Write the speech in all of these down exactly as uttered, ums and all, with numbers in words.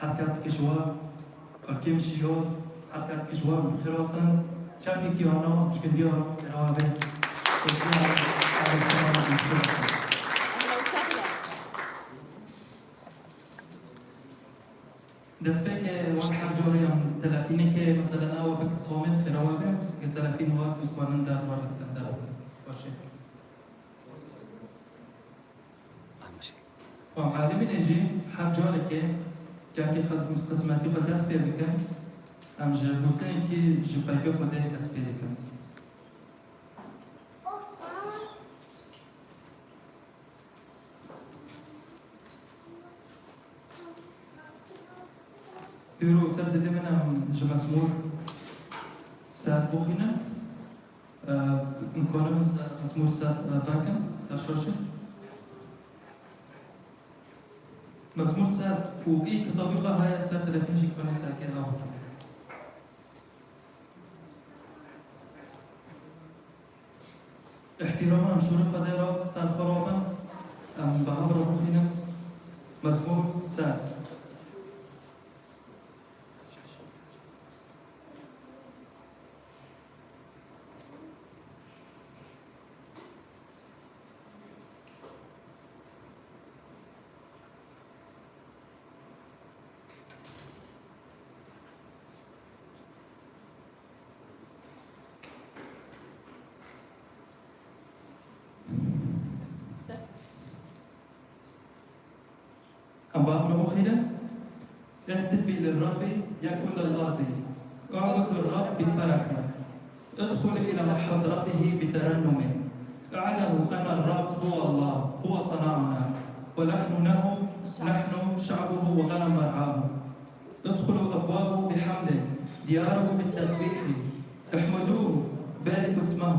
Her kes ki ji we xelkê min şiyo, her kes ki ji we bi xêr hatin, çepkî kî hana, ji gindî hana, xêra we be. Teşekkür ederim. Destpêkê wek her carê em telefînekê, mesela, ew bik somêt xêra we be, gi telefîn we ku xwanin der we rexsen der. Baş e. Û em alimînê jî her carekê kevkê xizm-, xizmetî xwe dest pê bikin, em ji gotinekî ji peyvê Xwedê dest pê dikin. Îro ser dilê min em ji Mezmûr sed bixwînin. Em karin ser Mezmûr sed vekin, ser şaşê. Mezmûr sed û î kitabî xwe heye ser telefîn jî karin serkê ew bikin. Îhtîramê em şûrê Xwedê re ser xwe rabin, em bi hev re bixwînin. Mezmûr sed. Em bi hev re bixwînin. اهتفي للرب يا كل الأرض، اعبدوا الرب بفرح، ادخلوا إلى حضرته بترنم، اعلموا أن الرب هو الله، هو صنعنا، ونحن له، نحن شعبه وغنم مرعاه. ادخلوا أبوابه بحمد، دياره بالتسبيح، احمدوه، باركوا اسمه،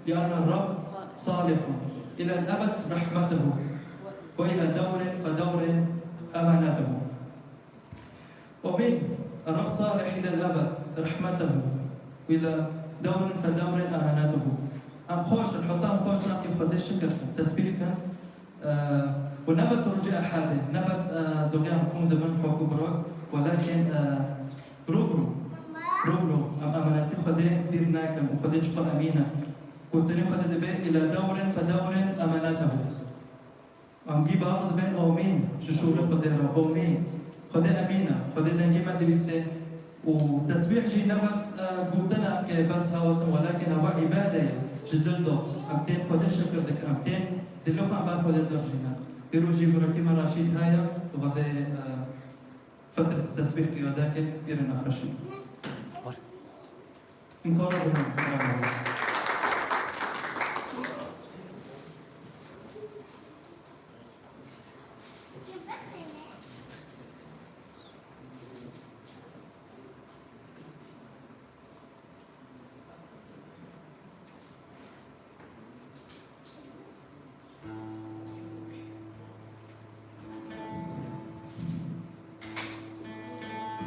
لأن الرب صالح، إلى الأبد رحمته، وإلى دور فدور أمانته. آمين. الرب صالح إلى الأبد رحمته، وإلى دور فدور أمانته. Em xweş in, heta em xweş in, em kê Xwedê şikir kin, tesbîh kin. Û ne bes rojê Ehadê, ne bes, e, doxê em kom dibin xwek û birok, welakin, e, rû bi rû, rû bi rû em emanetî Xwedê bîr nakin û Xwedê çiqas emîn e. Gotinê Xwedê dibe, "Îla dewrin fe dewrin emanetehu." Em gî bi hev dibên omîn ji şûrê Xwedê re, omîn. Xwedê emîn e, Xwedê dengê me dibîse. Û tesbîh jî ne bes, e, gotin e ke bes hawtin, welakin ew îbade ye ji dil de. Em tên Xwedê şikir dikin, em tên dilê xwe em ber Xwedê dirjînin. Îro jî birokê me Raşîd heye, dixwaze, e, fetrek tesbîh qiyade ke, pîrê nexweşî. Îmkan bidin.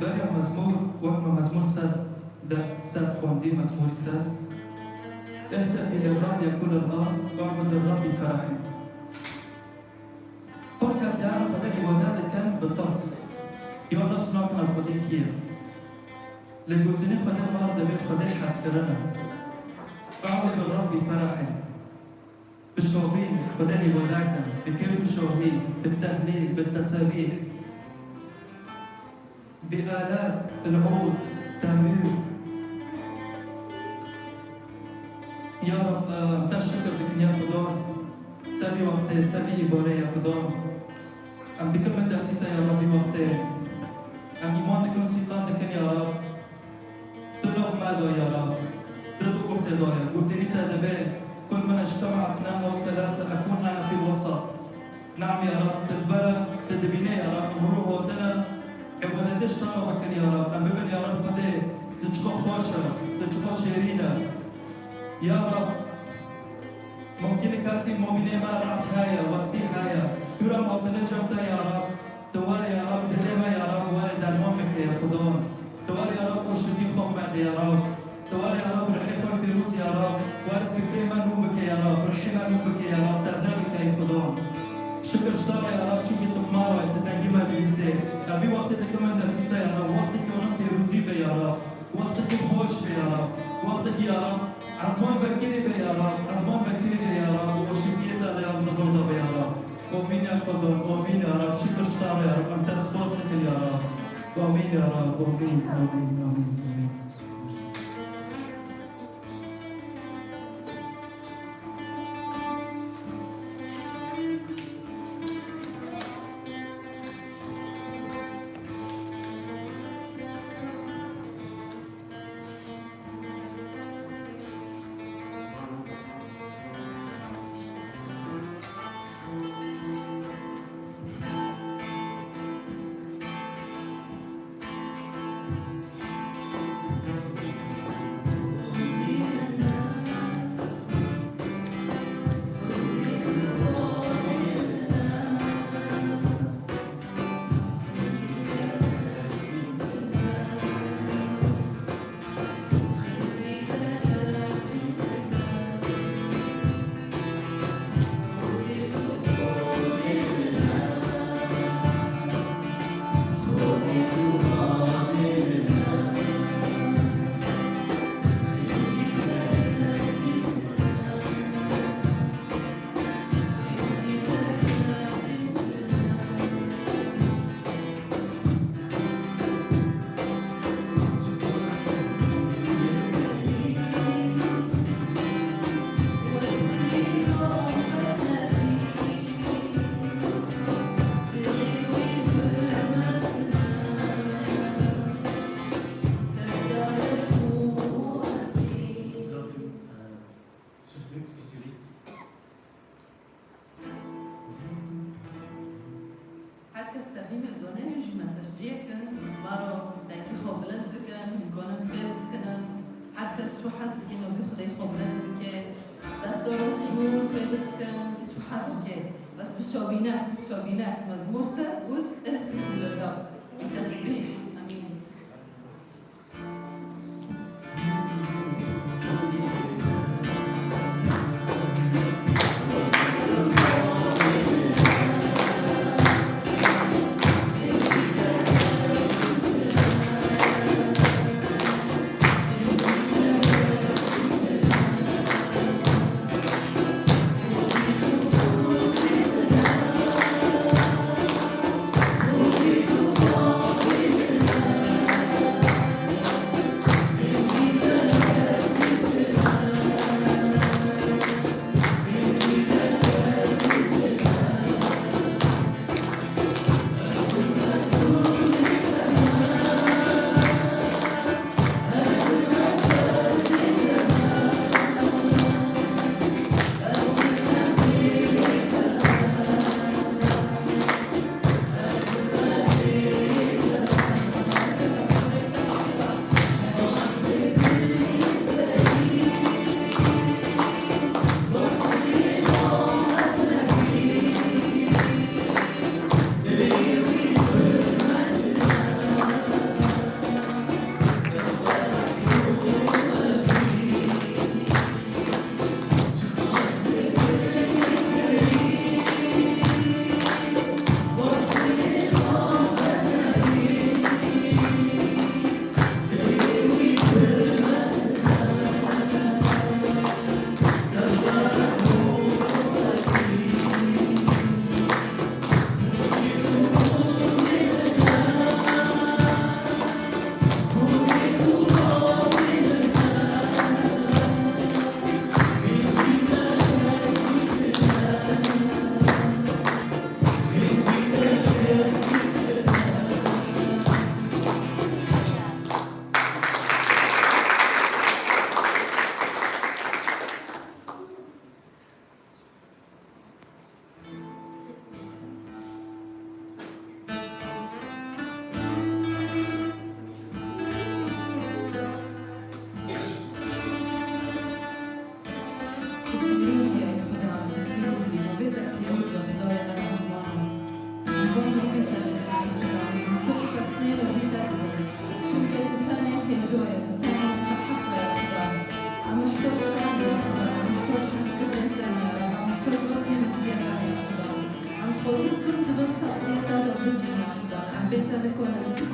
Beriya mezmûr, wek me mezmûr sed, de, sed xwendî, mezmûrî sed. اهتفي للرب يا كل الأرض، اعبدوا الرب بفرح. Pir kes, yani, Xwedê îbade dikin bi tirs. Ya nas nakin ev Xwedê kî ye. Lê gotinê Xwedê mar dibê Xwedê hezkirin e. اعبدوا الرب بفرح. Bi şopî Xwedê îbade kin, bi kêf û şopî, bi tehlîl, bi tesebîh. Bi alet, el-ud, tembûr. Ya Rab, em te şikir dikin ya Xuda. Sebî wextê, sebî îbarê ya Xuda. Em dikin min destî te ya Rab vî wextê. Em îman dikin, sîqam dikin ya Rab. Tu nav me da ya Rab. Tu di ortê da ye. Gotinî te dibe, "كل من اجتمع اثنان أو ثلاثة أكون أنا في الوسط." Neam ya Rab, tu li vir e, tu dibîne ya Rab, hûr û hotine, îbadetê ji te re bikin ya Rab. Em bibin ya Rab Xwedê, tu çiqas xweş e, tu çiqas şêrîn e. Ya Rab, mumkin e kesî mobînê me Rab heye, wesî heye. Hûr em hatine cem te ya Rab. Tu were ya Rab, dilê me ya Rab, were derman bike ya Xudan. Tu were ya Rab, oşînî xwe bide ya Rab. Tu were ya Rab, ruhê xwe pîroz ya Rab. Were fikrê me nû bike ya Rab, ruhê me nû bike ya Rab, teze bike ya Xudan. Şikir ji te re ya Rab, çimkî tu bi me re, tu dengê me dibîsî. Em vî wextê di Min desî te ya Rab, wextekî ona pêrozî be ya Rab, wextekî xweş be ya Rab, wextekî ya Rab, ezman vekirî be ya Rab, ezman vekirî be ya Rab, bi weşîtiyê te de ya Rab, di vir de be ya Rab. Amîn ya Xweda, amîn ya Rab, şikir ji te re ya Rab, em te spas dikin ya Rab. Amîn ya Rab, amîn, amîn, amîn, amîn. Her kes terhîmê zonê jî me teşcî kin, maro dengî xwe bilind bikin, hûn konin pê biskinin. Her kes çu hez dike, novî Xwedê xwe bilind bike. Destê ro jû pê biskin, ki çu hez dike. Bes bişobîne, bişobîne. Mezmûr se û li Rab. Bi tesbîh. Amîn. Pîrozî ey Xuda, pîrozî, navê te pîroz e, Xudayê me ezman e. Ji bo navê te dikin ey Xuda, em tu bi kesnê re wî nedibin. Çimkî tu tenê hêco yî, tu tenê misteheq î ey Xuda. Em mihtoc te ne ey Xuda, em mihtoc hezkirinê te ne ya Rab, em mihtoc wê pîroziyê te ne ey Xuda. Em dixwazin tim di bin saziyê te de bijîn ya Xuda. Em bê te nikonîn.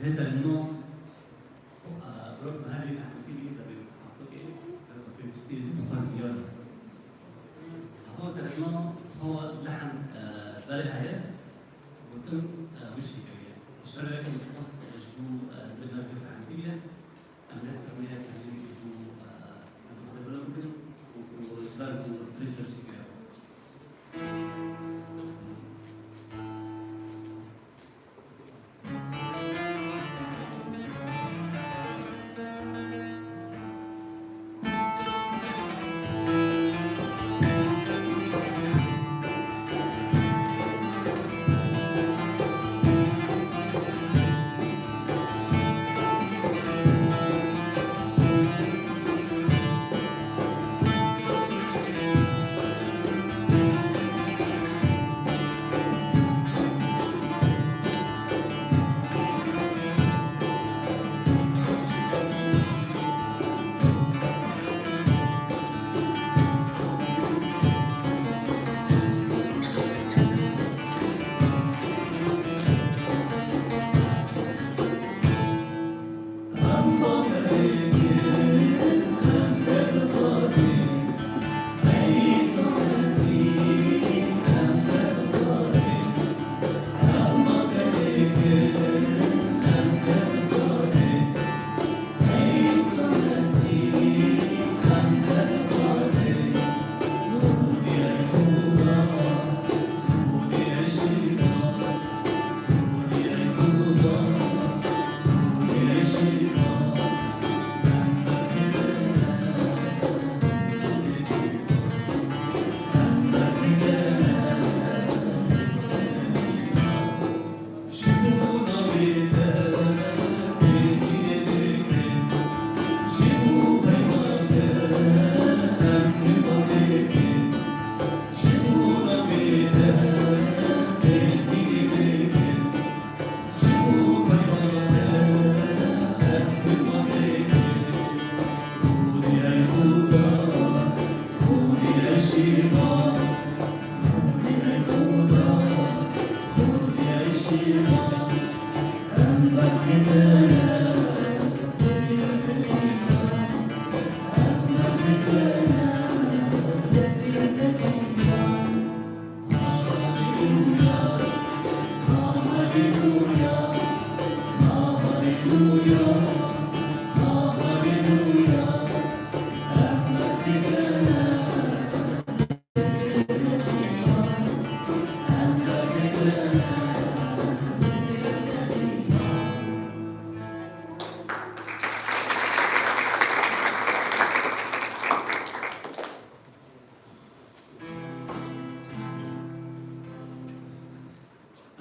Bêhtir nû, e, Brok Meherî Ehmedî bî, devê Haqûkê, devê pêwîstî xwe ziyar e. Hava terima xwe lehn, e, berê heye, gotin, e, wî jî kiriye. Ji ber wê yekê min xwest ji bo, e, Mirza Zîad Ehmedî bîye. Em dest bi rêya tenê ji bo, eh, em xwe bilind bikin û ku ji ber ku prêzer çêkiriya.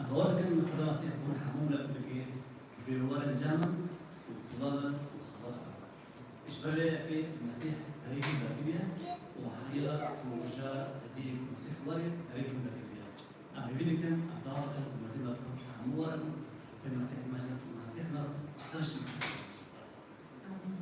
Em bawer dikin Xweda Mesîh hûn hemû lez bike, bêwarên cem in û tolav in û xelas in. Ji ber vê yekê Mesîh herî hîn berkiriye û heriya ku ji didî Mesîh werê herî hîn berkiriye. Em hêvî dikin, em dawa dikin ku merdimê hemû werin, pê Mesîh me jî Mesîh nas, her ji Mesîh nas. Amîn.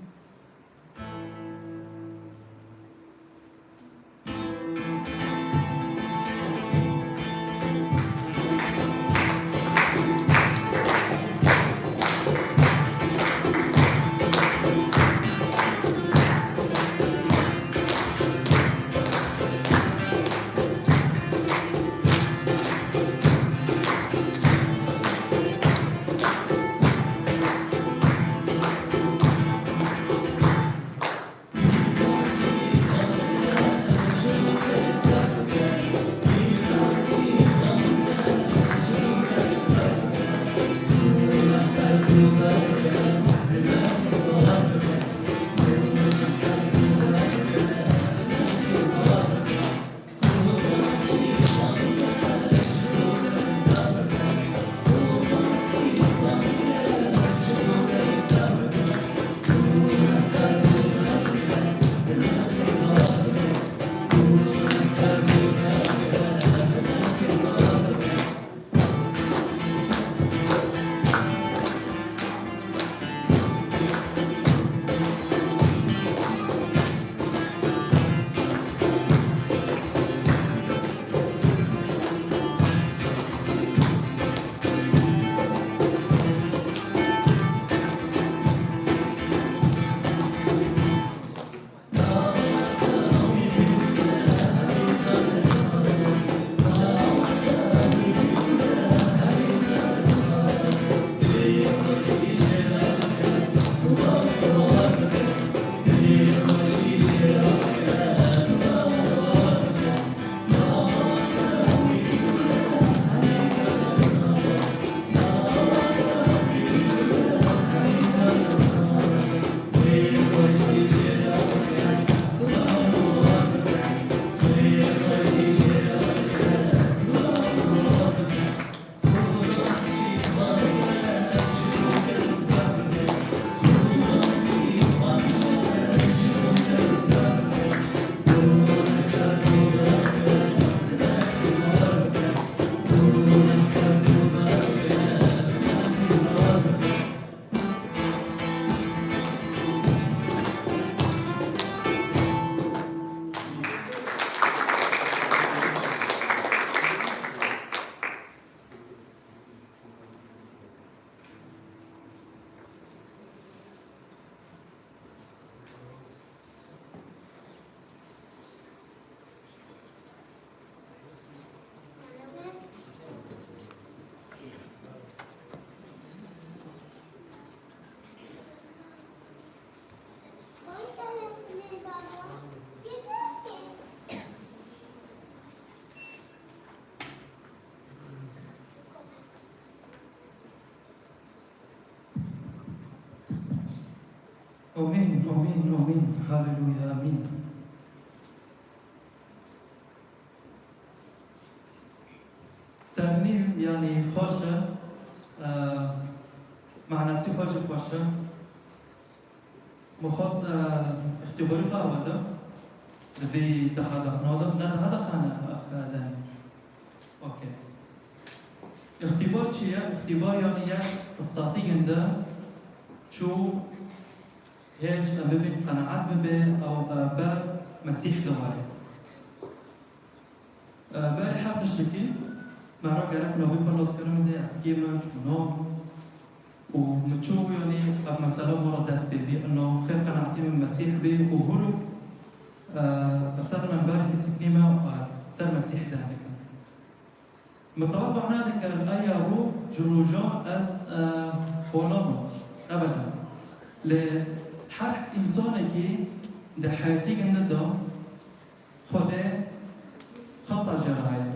Amîn, amîn, amîn. Haleluya, amîn. Ternîm, yanî, xweş e. E, manasî xwe jî xweş e. Min xwest, e, îxtîbarî xwe ew bidim. Li vî deha deqan de, ne deha deqan e, ax, e, de. Okey. Îxtîbar çi ye? Îxtîbar, yanî, yek qisatî ginde çû hêj em bibin qenaet bibe, ew, e, ber Mesîh de were. E, berî her tiştekî, me re gerek navê xwe naskirin bide, ez kê me, çi nav. Û min çû, yanî, ev mesela min re dest pê bî, ino xêr qenaetî min Mesîh bî û hûrû, e, bi ser menberekî siknî me û ez ser Mesîh deng dikim. Min teweqa nedikirin eya rû ji roja ez, e, wana bûm. Ebeden. Lê her însanekî di heyatî ginde de Xwedê qada jê re heye.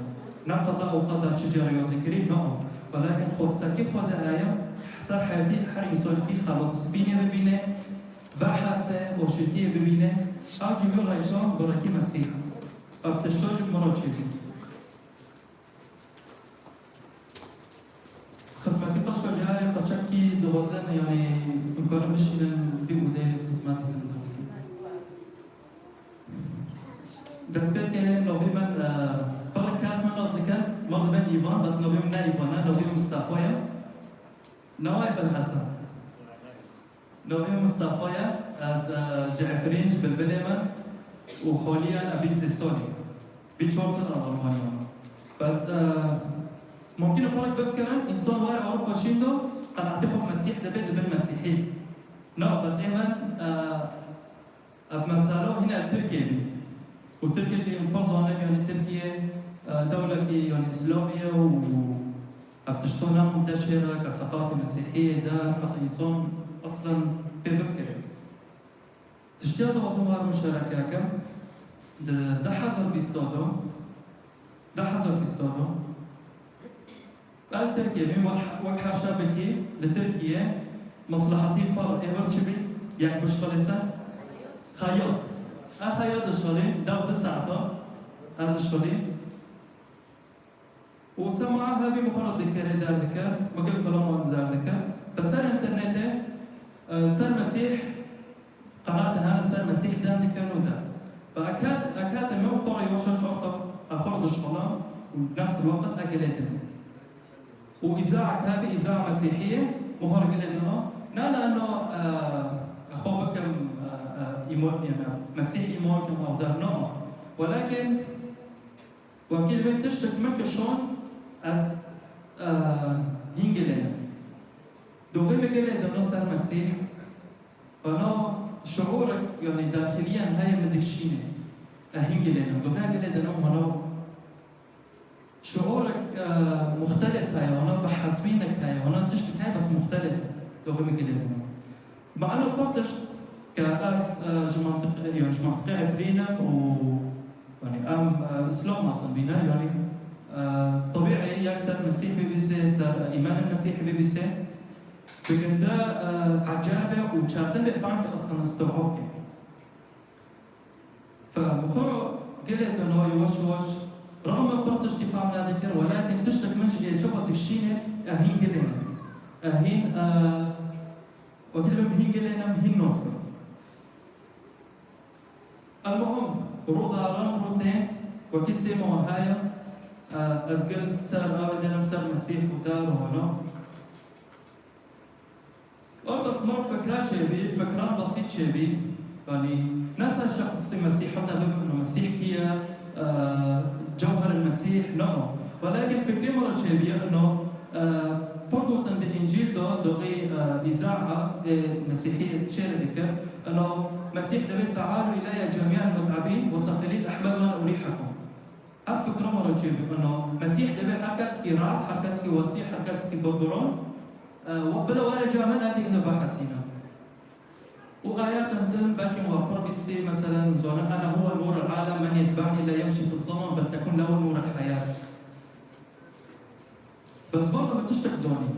Ne qada ew qada çi jê re yazî kirî, ne ew. Welakin xwestekî Xwedê heye, ser heyatî her însanekî xelasbînê bibîne, vehese, aşitiyê bibîne. Ew jî wî reyka bi rekî Mesîh. Ev tişta jî min re çêbû. Xizmetî qeşka ji herê qeçekî dixwazin, yanî, em karin bişînin vî odê xizmet bikin. Destpêkê navê min, e, pir kes min nas dikin, min dibin Îvan, bes navê min ne Îvan e, navê min Mistefa ye. Navê min Hesen. Navê min Mistefa ye, ez, e, ji Efrîn, ji Bilbilê me û haliyen ez bîst sê salî. Bî çar sal li Almanya me. Bes, e, mumkin e parek bifikirin, însan were Ewropa şîn do, qenaetê xwe Mesîh dibe, dibin Mesîhî. Na, bes ê min, e, Ev mesela hîne li Tirkiyê bî. Û Tirkiye jî em pir zanin, yanî Tirkiye, e, dewlekî, yanî Îslamî ye û ev tişta ne munteşir e, ke seqafê Mesîhiyê de heta însan eslen pê bifikire. Tiştiya dixwazim we re muşereke kim, di du hezar bîst de, du hezar bîst de, Li Tirkiye bî, wek, wek her şevekî li Tirkiye meslehetî pir ê wir çi bî? Yek bişxilê ser xeyal. Ez xeyal dişxilîm, dev du saeta ez dişxilîm. Û sema hebî min xwe re dikir, ê derdikir, min gil kulaman derdikir. Bi ser înternetê, e, ser Mesîh Qenatên hene ser Mesîh deng dikin û de. Ve eket, eket min xwe re yavaş yavaş wexta xwe re dişxulam û nefs el-weqt e gilê dino. Û îzaek hebe, îzaa Mesîhiyê, min xwe re gilê dino. Ne li eno, e, xwe bikim, e, e, îman, yani Mesîh îman kim ew der, no. Welakin Wekî divê tiştek min kişand, ez, e, hîn gilênim. Doxê min gilê dano ser Mesîh, bana şuûrek, yanî daxiliyen heye min dikişîne. Ez hîn gilênim. Doxê gilê dano bana şuûrek, e, muxtelif heye, bana vehesbînek heye, bana tiştek heye, bes muxtelif doxê min gilê dano. Mano pir tişt ke ez, e, ji mantiq-, yani ji mantiqê Efrîn im û, yani em, e, Îslam mezin bîne, yani, e, tebîî yek ser Mesîh bivîse, ser îmanê Mesîh bivîse, bi ginde, e, eceb e û çatin bê fam ke aslında istewab ke. Fe bi xwe re gelê dino yavaş yavaş, rexma pir tiştî fam nedikir, welakin tiştek min ji ê çawa dikşîne, e, hîn gelê ne. E, hîn, e, wekî dibim hîn gelê ne, hîn nas kim. Elmuhim, rû daran rû tên, wekî sê mah heye, e, ez gel ser avê denim ser Mesîh û dar û hona. Orada mor fikra çêbî, fikran basît çêbî. Yani, ne ser şexsî Mesîh heta bibînin Mesîh kî ye, e, cewher Mesîh, ne o. Welakin fikrê min re çêbî, ino, e, pir gotin di Încîl de, doxî, e, îza a, e, Mesîhî çêre dikir, ino, Mesîh dibê, "Tealû îleyye cemî'el mut'ebîn ve sekîlîl ehmel ve ene urîhekum." Ev fikra me re çêbî, ino Mesîh dibê her kes ki rahat, her kes ki wesî, her kes ki bibron, e, we bile were ca min, ez ê ino vehesînim. Û ayetên din belkî we pir bîstî, meselen, zonin, "Ene huwe nûrul alem, men yetbe'nî la yemşî fiz zulmam bel tekûn lehu nûrul heyat." Bes vana min tiştek zanî.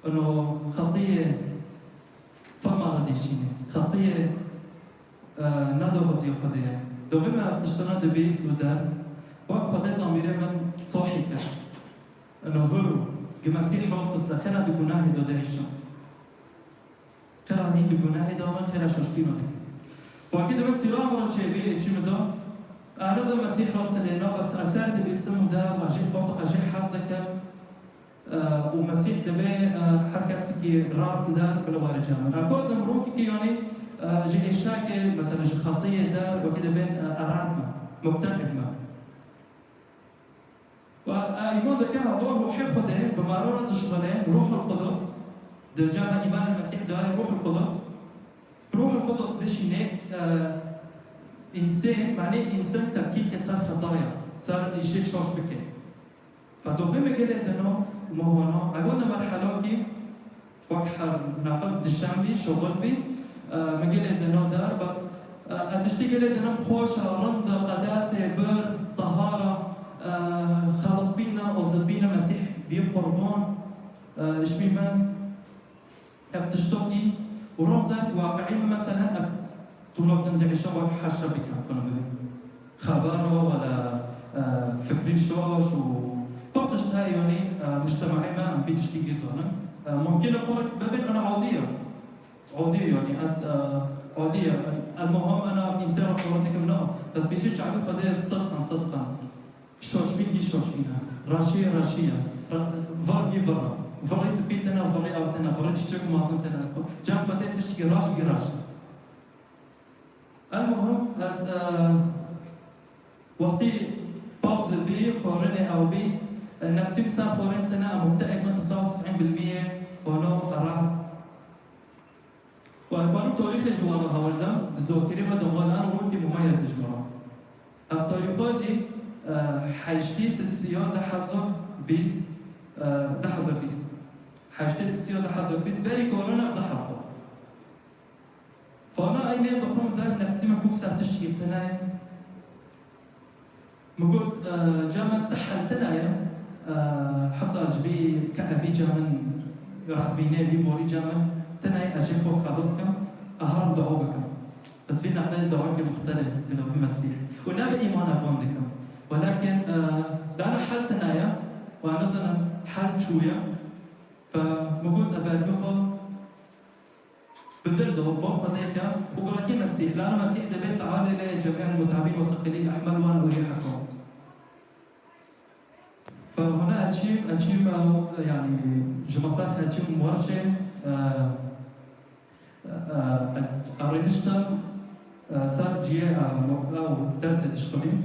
Ino xetiyê pir me re dişîne. Xetiyê, e, nedaxuziya Xwedê ye. Doxî me ev tiştana dibîst û der, wek Xwedê damîrê min sohî kir. Ino hûr, gi Mesîh rast e, xêra di gunahê de diêşim. Xêra hîn di gunahê de min, xêra şoşbîna dikim. Wekî di min sîra min re çêbî, ê çî min da, e, nizim Mesîh rast e lê na, bes ez her dibîstim û de, ez jê, orta ez jê hez dikim. E, û Mesîh dibê, e, her kesekî rahat li der, bila were ca min. E, gotim rokî ki, yanî, e, ji êşakê, mesela ji xetiyê der, wekî dibên, e, e, rahat me, mukteqib me. Û, e, îman dike hava Ruhê Xwedê bi me re re dişuxile, Ruhul Qudus, di cem îmanê Mesîh de ye Ruhul Qudus. Ruhul Qudus dişîne, e, însên, manê însan tevkî ke ser xetaya, ser îşê şoş bike. Fe doxê me gelê dino, me hona, ew ne merhela ki, Wek her neqil dişem bî, şoxil bî, e, min gelê dino der, bes, e, e, tiştî gelê dinim xweş e, rind e, qedasê, bir, tahara, e, xelisbîne, ozilbîne, Mesîh bî qurban, e, ji bî min, ev tiştokî û remzek waqiî min, meselen, ev Tûnok din diêşe wek heşre bikin, tûnok bibin. Xebero wala, e, fikrî şoş û pir tişt heye, yanî, e, mujtemaê me em vî tiştî gî zonin. E, mumkin e pir bibin ena odî ye. Odî ye, yanî ez, e, odî ye. El muhim ena însê re qewet dikim, na. Ez pêşî çavê Xwedê sidqan, sidqan. Şoşbîn gî şoşbîn e. Reşî ye, reşî ye. Re-, vir gî vir e. Virî spî tine, virî ew tine, virî çîçek û mazin tine. Cem xwe tê tiştkî reş gî reş e. El muhim, ez, e, wextî pawze bî, xwarinê ew bî, e, nefsî bi ser xwarin tine, em mubte'ek min di sed û tisîn bil miyê, wano qerar. Û ez barim tarîxê ji we re hewldim, di zokirî me de mal an rûtî mumeyez ji me re. Ev tarîxa jî, e, heştê sisiya du hezar bîst, e, du hezar bîst. Heştê sisiya du hezar bîst, berî korona bi du hefta. Fana eynê dixwim der nefsî min kûk ser tiştî tine ye. Min got, e, ca min ti hel tine ye, e, heta ji vî ke evî ca min rahdibînê vî borî ca min tine ye, ez jê xwe xelas kim, e, herim dua bikim. Ez vî neqlê duayekî muxtelif bi navê Mesîh. Û ne bi îmana wan dikim. Welakin, e, dana hel tine ye, û nizanim hel çûye. Fe min got, e, bervî xwe Bi dil de, bo Xwedê ke, û gurekî Mesîh, lana Mesîh dibê, "Tealû îleyye cemî'el mut'ebîn ve sekîlîl ehmel ve ene urîhekum." Fe hona eçîm, eçîm, e, yanî, ji mexbex eçîm werşê, e, e, e, e, rêniştim, e, ser ciyê, e, ew dersê dişxulîm.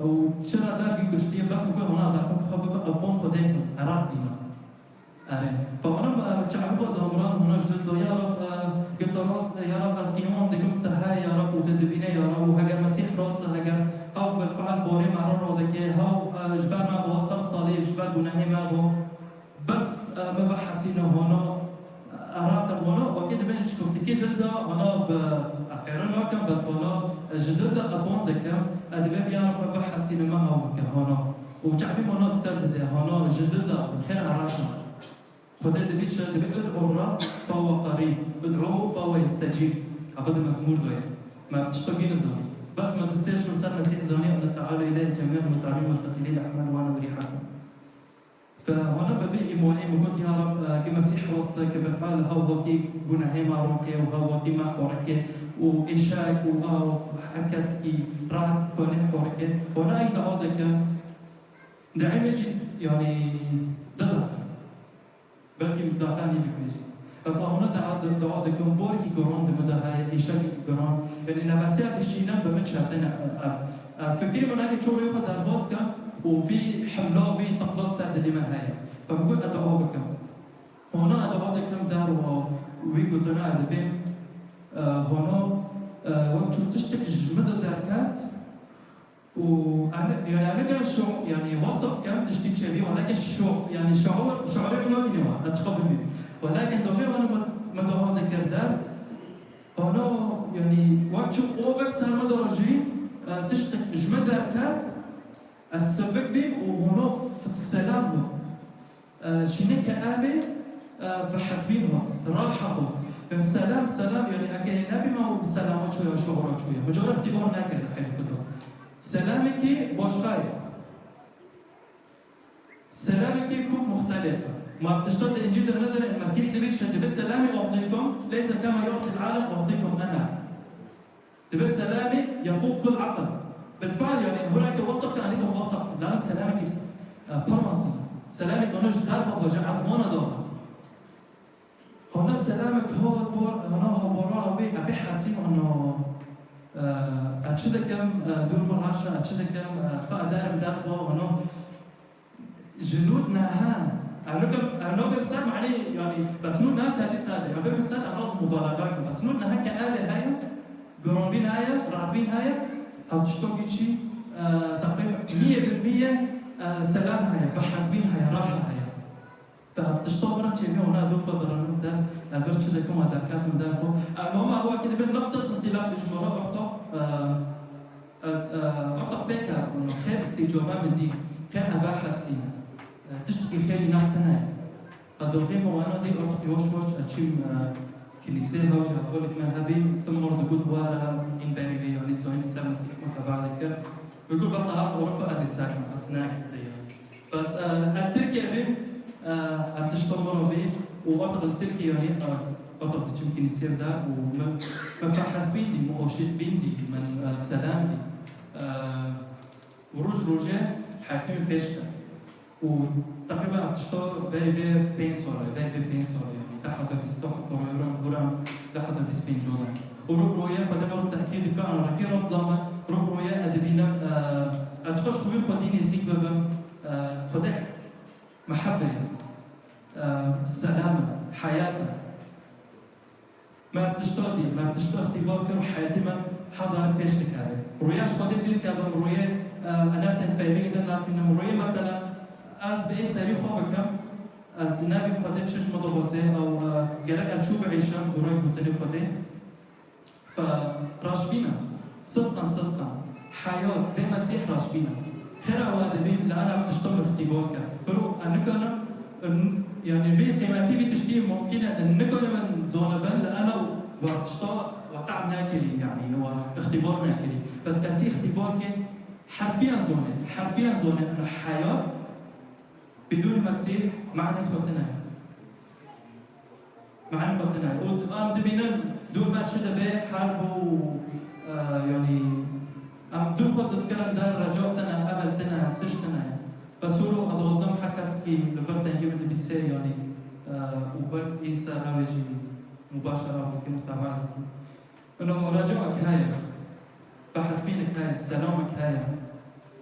Û çira dergî kuştî, bes min got, hona derxwe xwe bibe, ew bon Xwedê kim, Iraq bîne. Erê. Fe hona, e, çavê xwe dawiran hona ji dil de, ya Rab, e, gota rast e, ya Rab, ez îman dikim te heye, ya Rab, û te dibîne, ya Rab, û heger Mesîh rast e, heger ew bilfiil borê me re radike, hew, e, ji ber me ve ser salîb, ji ber gunehê me ve, bes, e, me vehesîne hona, e, Iraq e hona, wekî dibên Çoftikê dil de hana bi, e, qêre nakim, bes hana, e, ji dil de e ban dikim, e, divê bi ya Reb ve hesîne me haw bike, hana. Û çavê me nas ser dide, hana ji dil de xêr e raşna. Xwedê dibî çi? Dibî ud'u Rab fehuve qarîb, ud'uhu fehuve yestecîb. Ev di mezmûr de ye. Me ev tişta bî nizanî. Bes me di sê ji min ser Mesîh zanî, Allah Teala ile cemî'el mut'abîn ve sekîlî lehmel wana ve rîhakum. Fe hana bi vî îmanê min got, ya Rab, e, ki Mesîh rast e, ki bilfe'l haw hatî gunehê me rokê û haw hatî me xorikê û êşek û ew her kes ki rahat konê xorikê. Hana ey dua dike. Dayê me jî, yanî, dida. Belkî min daxan nî dibêjî. Ez hewna dua, dua dikim, borkî giran di min de heye, îşekî giran. Yanî nefesiya dişîne bi min çetin e, e, e, fikrî min eke çorê xwe derbas ke û vî himla, vî tiqla ser dilê me heye. Fe min got, ez dua bikim. Hona ez dua dikim der û wî gotine ez dibêm, e, hona, e, wek çû tiştek ji min de derket, û em, yani, em nikare şo-, yani, wesif kem tiştî çêbî, welakin şo-, yani, şaur, şaurê min notîne wa, ez çiqa bibî. Welakin doxê wana min, min dua dikir der, hana, yani, wek çi ovek ser min de jî, e, tiştek ji min derket, ez sivik bîm û hana f-, selam bû. E, şîne ke evê, e, vehesbîn ho, raha ho. Selam, selam, yani eke nebî ma û selama çûya, şuura çûya. Mucarref dîvar nekirdi heyf kudo. Selamekî başqa ye. Selamekî kûp muxtelif e. Ma tişta di Încîl de nizere, Mesîh dibî çi? Dibî selamî u'tîkum, leyse kema yu'til alem u'tîkum ena. Dibe selamê yefûk kul aqil. Bilfe'l, yani, hura ke wesif ke, anî ke wesif ke. Lana selamekî, e, pir mezin. Selamê ke ji derve ve, ji ezmana de. Hona selamek hat bor, hona habora wê, e, bê hesîn hona, e, e, çi dikim, e, dûr min raşe, e, çi dikim, e, pa ederim derve, hona Ji nût nehe, ev nikim, ev nabê bi ser manî, yanî, bes nût nehe sedî sed e, ev bê bi ser ez mubalexe kim. Bes nût nehe ke evê heye, giranbîn heye, rahatbîn heye, hev tiştokî çî, e, teqrîben miyê bil miyê, e, selam heye, vehesbîn heye, raha heye. Te hev tişta vira çêbî, ona ev xwe diranim te, ev vir çi dikim, a derketim derxwe. Ev nama ev wekî dibin niqtet întilaq bi ji me re ortak, e, Ez, e, ortak pê ke, xêr îstîcabe min dî, xêr eve hesîne. E, tiştekî xêrî nak tine ye. E, doxê me wana dî ortak yavaş yavaş e, çîm, e, kilîsê hewce hefolek me hebî, tim mir digot were, în berî vê, yanî zayîn ser Mesîh me teba dikir. Bigot bes aha Ewropa ez ê ser me, ez ne ekî te ye. Bes, e, ev Tirkiye bî, e, ev tişta min re bî û ortak li Tirkiye, yanî, e, ortak diçim kilîsê de û min, min fehesbîn dî, min oşîtbîn dî, min, e, selam dî. E, û roj rojê heyatê min pêş de. Û teqrîben ev tişta berî vê pênc sal e, berî vê pênc sal e, yanî du hezar bîst û heft, hura, hura du hezar bîst û pênc de. Û roj rojê Xwedê min re tekî dike, ana rekî rast dame, roj rojê ez dibînim, e, ez çiqas ji xwî Xwedî nêzîk bibim, e, Xwedê Mehebe, e, selam e, heyat e. Me ev tişta dî, me ev tişta îxtîbar kir û heyatê me hevdar pêş dikeve. Rûyê ji Xwedê dîr kevim, rûyê, e, enetên peyvê de nafînim, rûyê mesela ez bi ê serî xwe bikim, ez nebîm Xwedê çi ji min dixwaze, ew, e, gerek ez çû biêşim, gûrek gotinê Xwedê. Fe raşbîn e. Sidqan, sidqan. Heyat, vê Mesîh raşbîn e. Xêra we dibî li ana ev tişta min îxtîbar ke. Biro, e, nikarim, e, n-, yanî vê qîmetî vî tiştî mumkîn e, e, nikarim min zanibin li ana we tişta we tehm nekirî, yanî we îxtîbar nekirî. Bes kesî îxtîbar ke herfiyan zane, herfiyan zane, ana heyat bidûn Mesîh manê xwe tune. Mane xwe tune. Û em dibînin dûr me çi dibe, herb û, e, yanî, em dûr xwe difikirin der reca tune, emel tune, tişt tune. Bes hûro ez dixwazim her kes kî li vir dengê min dibîse, yanî, e, û wek îsa ew ê jî mubaşera dike, mutaba dike. Ino recaek heye, behesbînek heye, selamek heye.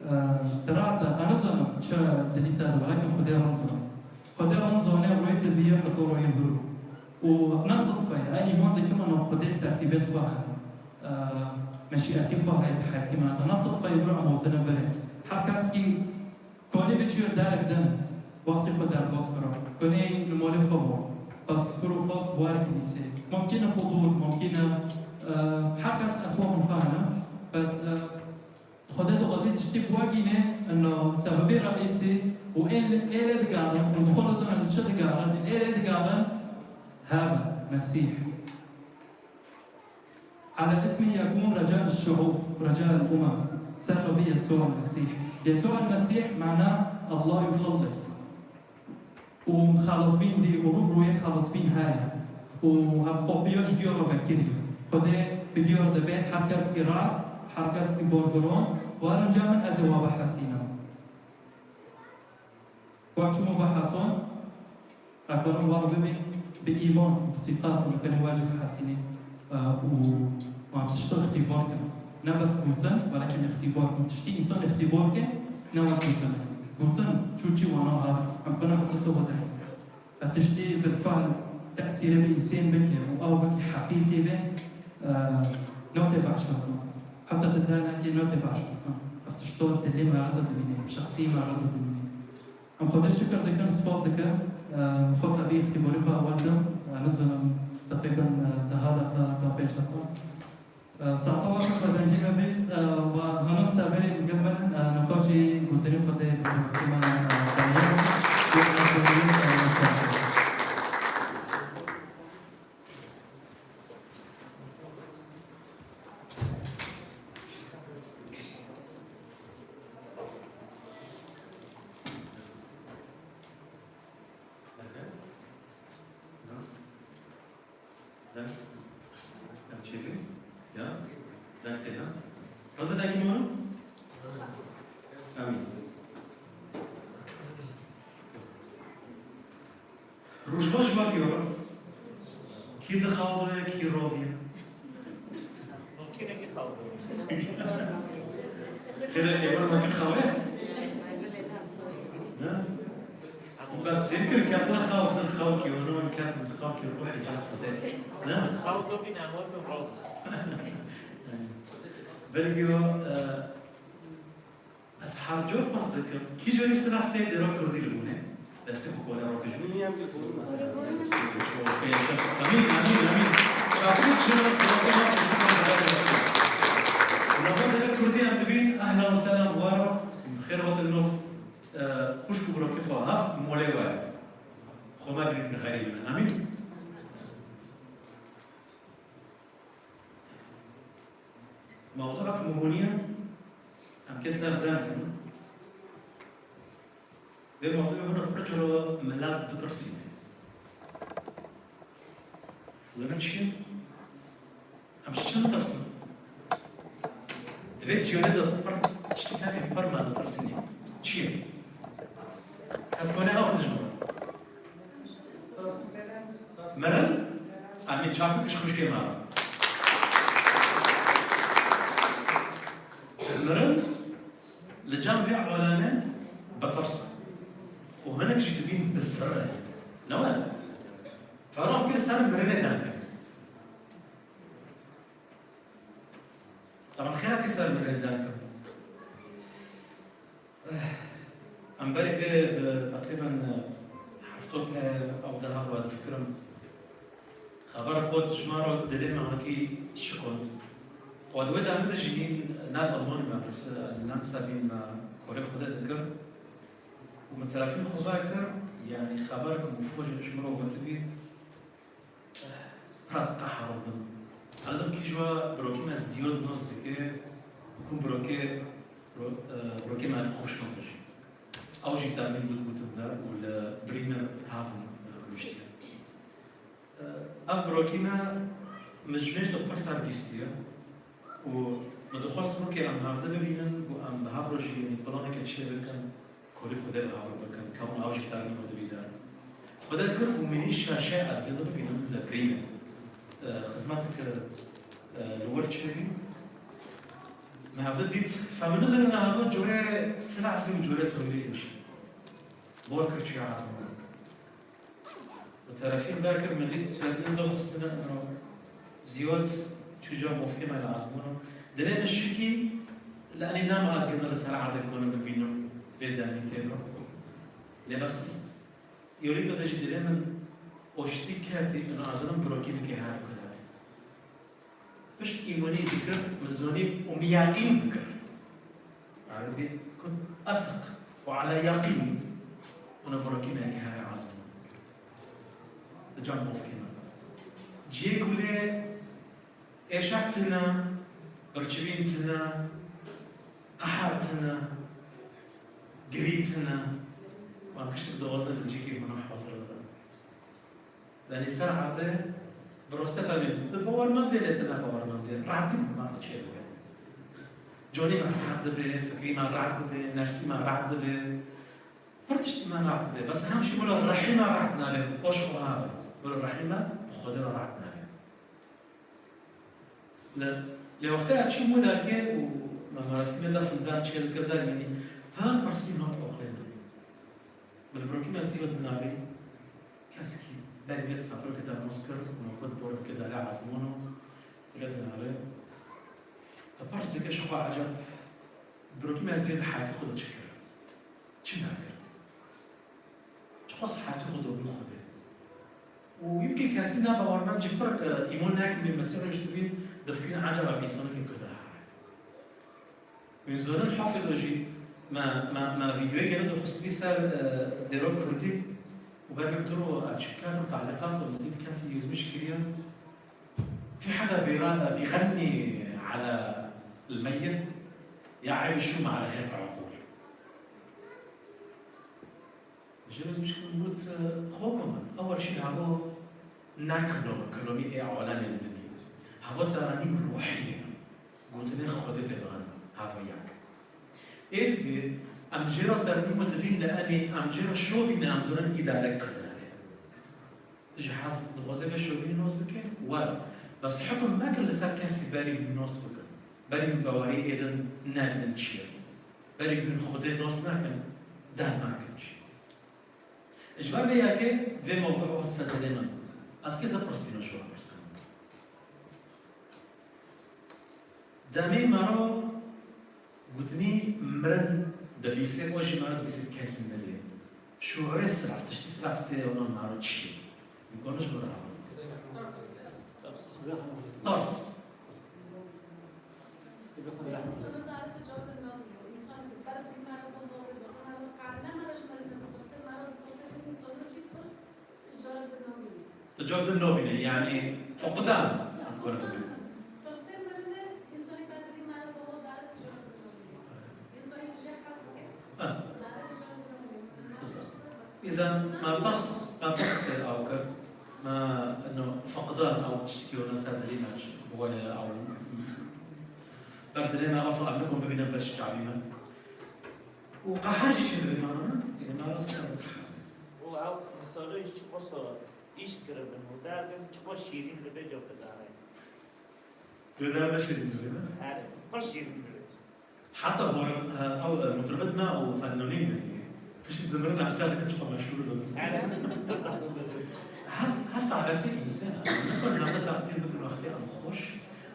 Eee, di rehta, ez nizanim çi dilî te de, welakin Xwedê rind zane. Xwedê rind zane, rûyê te bîye heta rûyê hûrû. Û ne sidfe ye, ez îman dikim, ino Xwedê tertîbê xwe heye. Eee, meşîetî xwe heye di heyatî me de. Ne sidfe ye, hûrû em hatine virê. Her kes kî Konê biçûye derek din, wextê xwe derbas kira. Konê li malê xwe bû. Bes fikir û xwest bi we re kinîsê. Mumkin e fudûl, mumkin e, e, her kes esbabên xwe hene. Bes, e, Xwedê dixwazî tiştî bi we gîne, ino sebebê reîsî û ê, ê lê digerin û bi xwe nizanin li çi digerin, ê lê digerin hebe Mesîh. على اسمه يكون رجاء الشعوب، رجاء الأمم. Ser navê Yesûa Mesîh. Yesûa Mesîh mana الله يخلص. û xelasbîn dî û rû bi rûyê xelasbîn heye û hevpapiya ji diyar re vekirî. Xwedê bi diyar dibe her kes kî red, her kes kî bargiran, û her înca min ez ê wa vehesînim. Wek çûm û vehesan, ez karim wa re bibîn bi îman, bi sîqet û dikanî wa jî vehesînî, e, û wan tişta îxtîbar kin. Ne bes gotin, welakin îxtîbar kin. Tiştî însan îxtîbar ke, ne wek gotin. Gotin, çû çî wana ha, em xwe ne xwe tisa xwe de. Ev tiştî bilfehl tesîrê bi însên bike û ew wekî heqîqî be, e, newtê veşartin. Heta tu te neke newtê veşartin. Ev tişta dilê me re dibîne, şexsî me re dibîne. Em Xwedê şikir dikin, spas dikin. E, xwest vî îxtîbarî xwe ewil bidim. E, nizanim, teqrîben, e, deha deqa, da pênc deqa. Saeta we xweş, me dengê me bîst, e, we hemû severên gil min, e, niqaşî gotinê xwe tê bi me, e, dengê min. Dem. Dem çêkir? Ya? Dem tê, ha? Hadi de kim onu? Amin. Rojbaş bak yorum. Kî dixawiye, kî robiye? Kêre êvar me kir xawe? Ne? Bes sê kir ketina xaw, din xaw ki, onu ketin xaw ki, ruhê can xide. Ne? Xaw do bin amor do roz. Belki o, e, ez her cor pas dikim. Kî corî siraf tê dêra kurdî li bûne? Destê xwe kole rakij. Amîn, amîn, amîn. Şakir çi? Nazar deve kurdî em dibîn. Ehlen we sehlen, wara xêr hatin nov. Xwişk û birokê xwe haf molê we. Xwe me binîn xerîbin. Amîn. Mewduek muhûniye em kes ser den kin. Vê mewduê hûn pir coro milet ditirsîne. Zanin çi ye? Em ji çi ditirsin? Divê tiyonê de pir tiştî tenê pir me ditirsinê. Çi ye? Ez kone ew dijim. Mirin? Em ê çak bikin ji xwişkê me re. Mirin li cem vê alemê bi tirs e. Û hinek jî dibîn bi sir e. Ne were? Ferran kir ser mirinê deng. Taban xêra kir ser mirinê deng. Em berê vê bi teqrîben hefto ke ew deha we difikirim. Xeber got ji me re dilê me hinekî şikand. Û di wê demê de jî ne li Almanî me, bes, e, ne mesela bîn me korê Xwedê dikir. Û min telefon xwe vekir, yanî xeber ku min ji min re gotibî, Pir ez qehrandim. Ez ê kî ji we birokî me ziyod nas dike, ku birokê, biro-, e, birokê me xweş nake jî. Ew jî termîn dû gotin der û li birî me havin, e, rûniştiye. E, ev birokî me min ji mêj de pir ser bîstiye û min dixwest rokê em hevde bibînin û em bi hev re jî, yanî, planeke çê bikin. Kolî Xwedê bi hev re bikin, kewna ew jî termîn xwe dibî der. Xwedê kir û min hîn şaşe ez gê de bibînim li birî me. E, xizmetek, e, li wir çêbî. Me hevde dît, feminizm ne hevde corê silaf û corê tewlî jî. Bor kir çûye ezmûn. Bi terefîn derkir min dît, Fedîn do xistine ino ziyot çûca mofkê me li ezmûno. Dilê min şikî, li enî nema ez gina li ser erdê konim bibînim vê demî tê de. Lê bes yolî de jî dilê min Oştî ketî, û ez zanim birokî dike her kule. Pişt îmanî dikir, min zonî û min yaqîn dikir. Erebî got, "Esiq û ala yaqîn." Ona birokî me ke her azim. Di can bofkî me. Ciyê kulê êşak tine, birçivîn tine, qehar tine, girî tine. Wan kiştik dixwaze di cîkî hûna hazir bibe. Yanî ser erdê, bi rastî te bê, tu bawermend bê lê tu ne bawermend bê. Radî ma tu çê bike. Conî me rad dibe, fikrî me rad dibe, nefsî me rad dibe. Pir tiştî me rad dibe. Bes hem jî wilo rehî me rad nabe. Baş xwe habe. Wilo rehî me bi Xwedê re rad nabe. Lê, lê wextê ez çûm wê derkê û me merasîmê defn der çêdikir der, yanî her pirsî hat aqilê min. Min birokî me zî ve dinavê, keskî berî vê difetirokê derbas kir û me got bor dike dere ezmûno, bire dinavê. Te pirs dike ji xwe eceb, birokî me zî ve di heyatê xwe de çi kir? Çi nekir? Çiqas heyatê xwe dobî Xwedê. Û yimkî kesî ne bawermend jî pir, e, îman nekirî, mesîh rojtibî, difikirîn ecaba bi însanekî ku dihare. Wî zonin hafid o jî me, me, me vîdeoyê gene dixistibî ser, e, dêro kurdî û ber min diro ev çikat û talîqat û min dît kesî yozmiş kiriye. في حدا بيرا-، بيغني على الميت؟ يا عيب شو مع هيك عقول؟ Ji min got, "Xweko min, ew şî havo ne kilom, kilomî ê alemê didinî. Havo teranîm ruhî ye. Gotinê Xwedê tê digan, havo yek. Ê didî, em jê re teranîm dibîn, lê em ê, em jê re şovîne, em zonin îdare kirine." Tu jî hez dixwaze vê şovînî nas bike? Were. Bes hukm mekin li ser kesî berî hûn nas bikin. Berî hûn bawerî êdin nebidin çi ye. Berî hûn Xwedê nas nakin, dem nakin jî. Ji ber vê yekê vê mewdû hat ser dilê min. Ez kê du pirs tîne ji we pirs kirim. Demê mero gotinî mirin dibîsê, o jî mero dibîsê kesî mirê. Şûrê siraf, tiştî siraf tê, ona mero çi ye? Gotiş bira. Ters. Tu cevap din nabîne, yanî fuqdan. Ha. Îza me tirs, me tirs kir, aw kir. Me, no, fuqdan, aw tiştekî wina ser dilê me, were, aw ber dilê me, aw em nikon bibînin ber şikavî me. Û qehar jî çêdibê mala me, yanî me rast kir qehar. Û ew misalê jî çiqas îş kiribin û derbin çiqas şîrîn dibe cewbedane. Tu derdê şîrîn dibe, ne? Erê, pir şîrîn dibe. Heta horin, e, ew, e, mutribet me û fennonî ne. Piştî dimirin em ser dikin çiqas meşhûr dibin. Erê. Her, her tabiatê însan e. Em nikon navê taqdîr bikin wextê em xweş.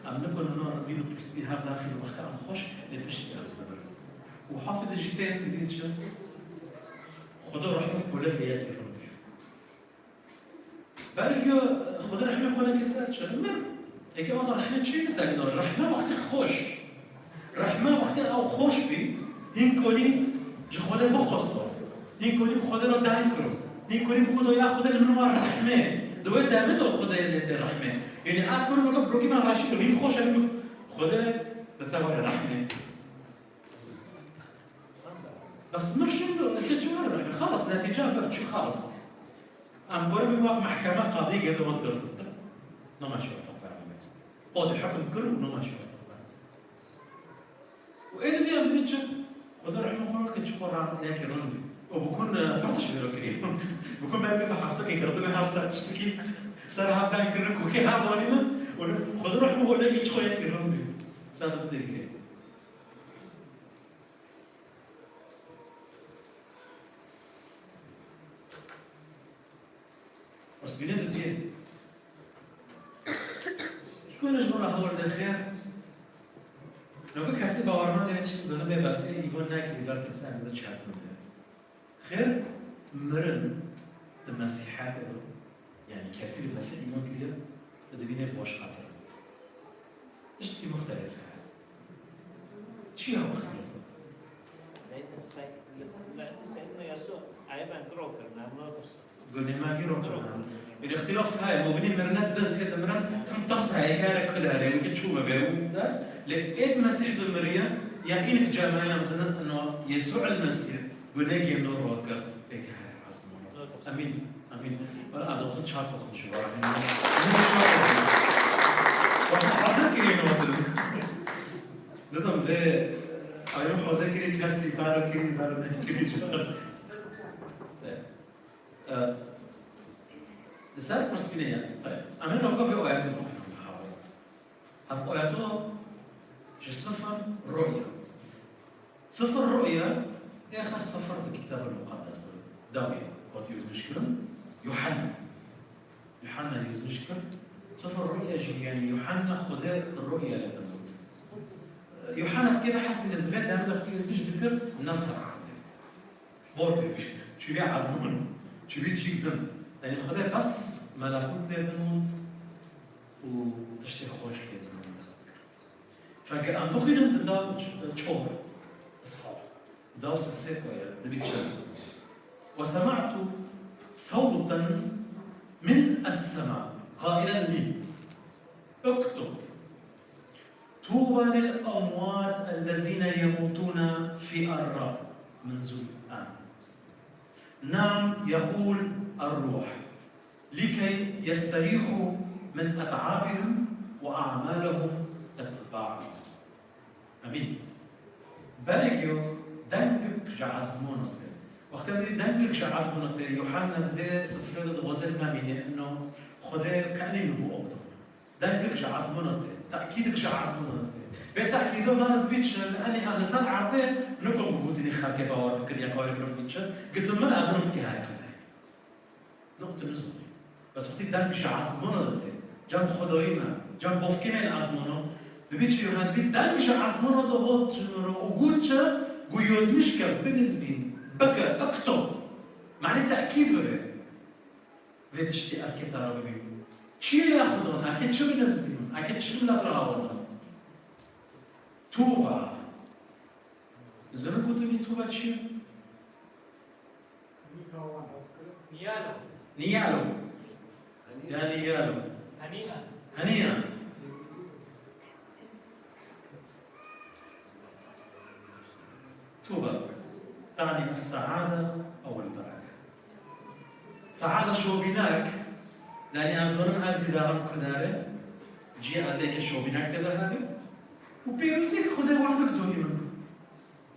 Em nikon nor bîn û pirsbî hev daxîn wextê em xweş. Lê piştî em dimirin. Û hafid jî tên dibîn çi? Xweda rehmet xwe lê heyetî rind. Belê giyo Xwedê rehmê xwe neke ser çi? Mir. Eke o rehmê çi ne ser giyo? Rehme wextê xweş. Rehme wextê ew xweş bî, hîn konî ji Xwedê bixwesto. Hîn konî Xwedê re deng kiro. Hîn konî bigoto ya Xwedê li min wa rehmê. Di wê demê de Xwedê lê tê rehmê. Yanî ez kurim weke birokî me raşî kir. Hîn xweş e, hîn Xwedê li te were rehmê. Bes mir şûn, eke çi were rehmê. Xalas, netîca ber çi xalas. Em gorî wek mehkeme qadî geldi hat girtin. Nama şewta peramet. Qadî hukm kir û nama şewta peramet. Û êdî em dibîn çi? Xwedê rehmê xwe ke çi xwe ra yekî rind bî. Û bikun, e, partiş vêro kirî. Bikun belkî bi heftekê girtin, her ser tiştekî, ser heftan kirin kokê her vanî min. Û Xwedê rehmê xwe lê çi xwe yekî rind bî. Ser tu dêrî. Rast bîne tu diyê. Kî ku ji min re hewar de xêr? Lewke kesê bawermend tê tiştî zane bê bestê îvan nekirî ber tepse em de çatin de. Xêr mirin di mesîhetê de. Yani kesî li Mesîh îman kiriye, tu dibînê bi weş xatir. Tiştekî muxtelif heye. Çi ya muxtelif? Lê Sey-, lê Seydina Yesû eyben giro kir, memnû kir. Gunê me giro kir. Bir ihtilaf heye, mubinî mirine din, ê dimirin, tim tas heye, kare kudare, weke çû bibe, û der. Lê êd Mesîh dimiriye, yaqîn ki cemayan zinin, ino Yesû el Mesîh, gunê gêndo ro kir, ê kare azmûn. Amîn. Amîn. Wala adamsın çak olmuş var. Wata hazır kirî notu. Nizam ve ayın hazır kirî kesî, baro kirî, baro ne kirî. Li ser pirsgirê ye. Em ê nokta vê ayetê bixwînin. Ev ayeta ji sifir ru'ya. Sifir ru'ya, êxer sifir di Kitab el Muqaddes de. Dawî, hat yozmiş kirin. Yuhanna. Yuhanna yozmiş kir. Sifir ru'ya jî, yani Yuhanna Xwedê ru'ya li din got. Yuhanna dikê de hesn de divê dem de Xwedê yozmiş dikir, ne ser erdê. Bor pê bî. Çûbî ezmûn, çûbî cîk din. Yani Xwedê bes melekût lê din û tiştê xweş lê din. Feke em bixwînin di da çor, Îshak. Da sê ayet, dibî çend. وسمعت صوتا من السماء قائلا لي: اكتب، طوبى للأموات الذين يموتون في الرب، منذ الآن. نعم، يقول الروح، لكي يستريحوا من أتعابهم وأعمالهم تتبعهم. Amîn. Belê ku dengek ji ezmûnê tê. Wextê dibî dengek ji ezmûnê tê, Yuhanna di vê sifrê de dixwaze memîne, ino Xwedê kenî li bo ew dom. Dengek ji ezmûnê tê, tekîdek ji ezmûnê tê. Vê tekîdo me re dibî çi? Enê em li ser erdê nikom bi gotinê xelkê bawer bikin, ya ku warê min dibî çi? Gitin min ez nim dikê her kare. Nokte nizûnê. Bes wextî deng ji ezmûnê de tê, cem Xwedayî me, cem bofkê me li ezmûnê, dibî çi? Yuhanna dibî deng ji ezmûnê de hot ji min re û got çi? Got yozmiş ke, binivîsîn, bike, iktob. Manî tekîd bibe. Vê tiştî ez kê te re bibînim. Çi ye ya Xwedon? Eke çi binivîsînim? Eke çi milet re awirdim? Tuba. Dizanin gotinê tuba çi ye? Niyalo. Niyalo. Ya niyalo. Haniya. Haniya. Tuba. Tani es-saada ew el-bereke. Saada şobînak, yani ez zonim ez dîdarim kudare, cî ez ê ke şobînak tê de hebe. Û pêrozîk Xwedê wexdik doyî min.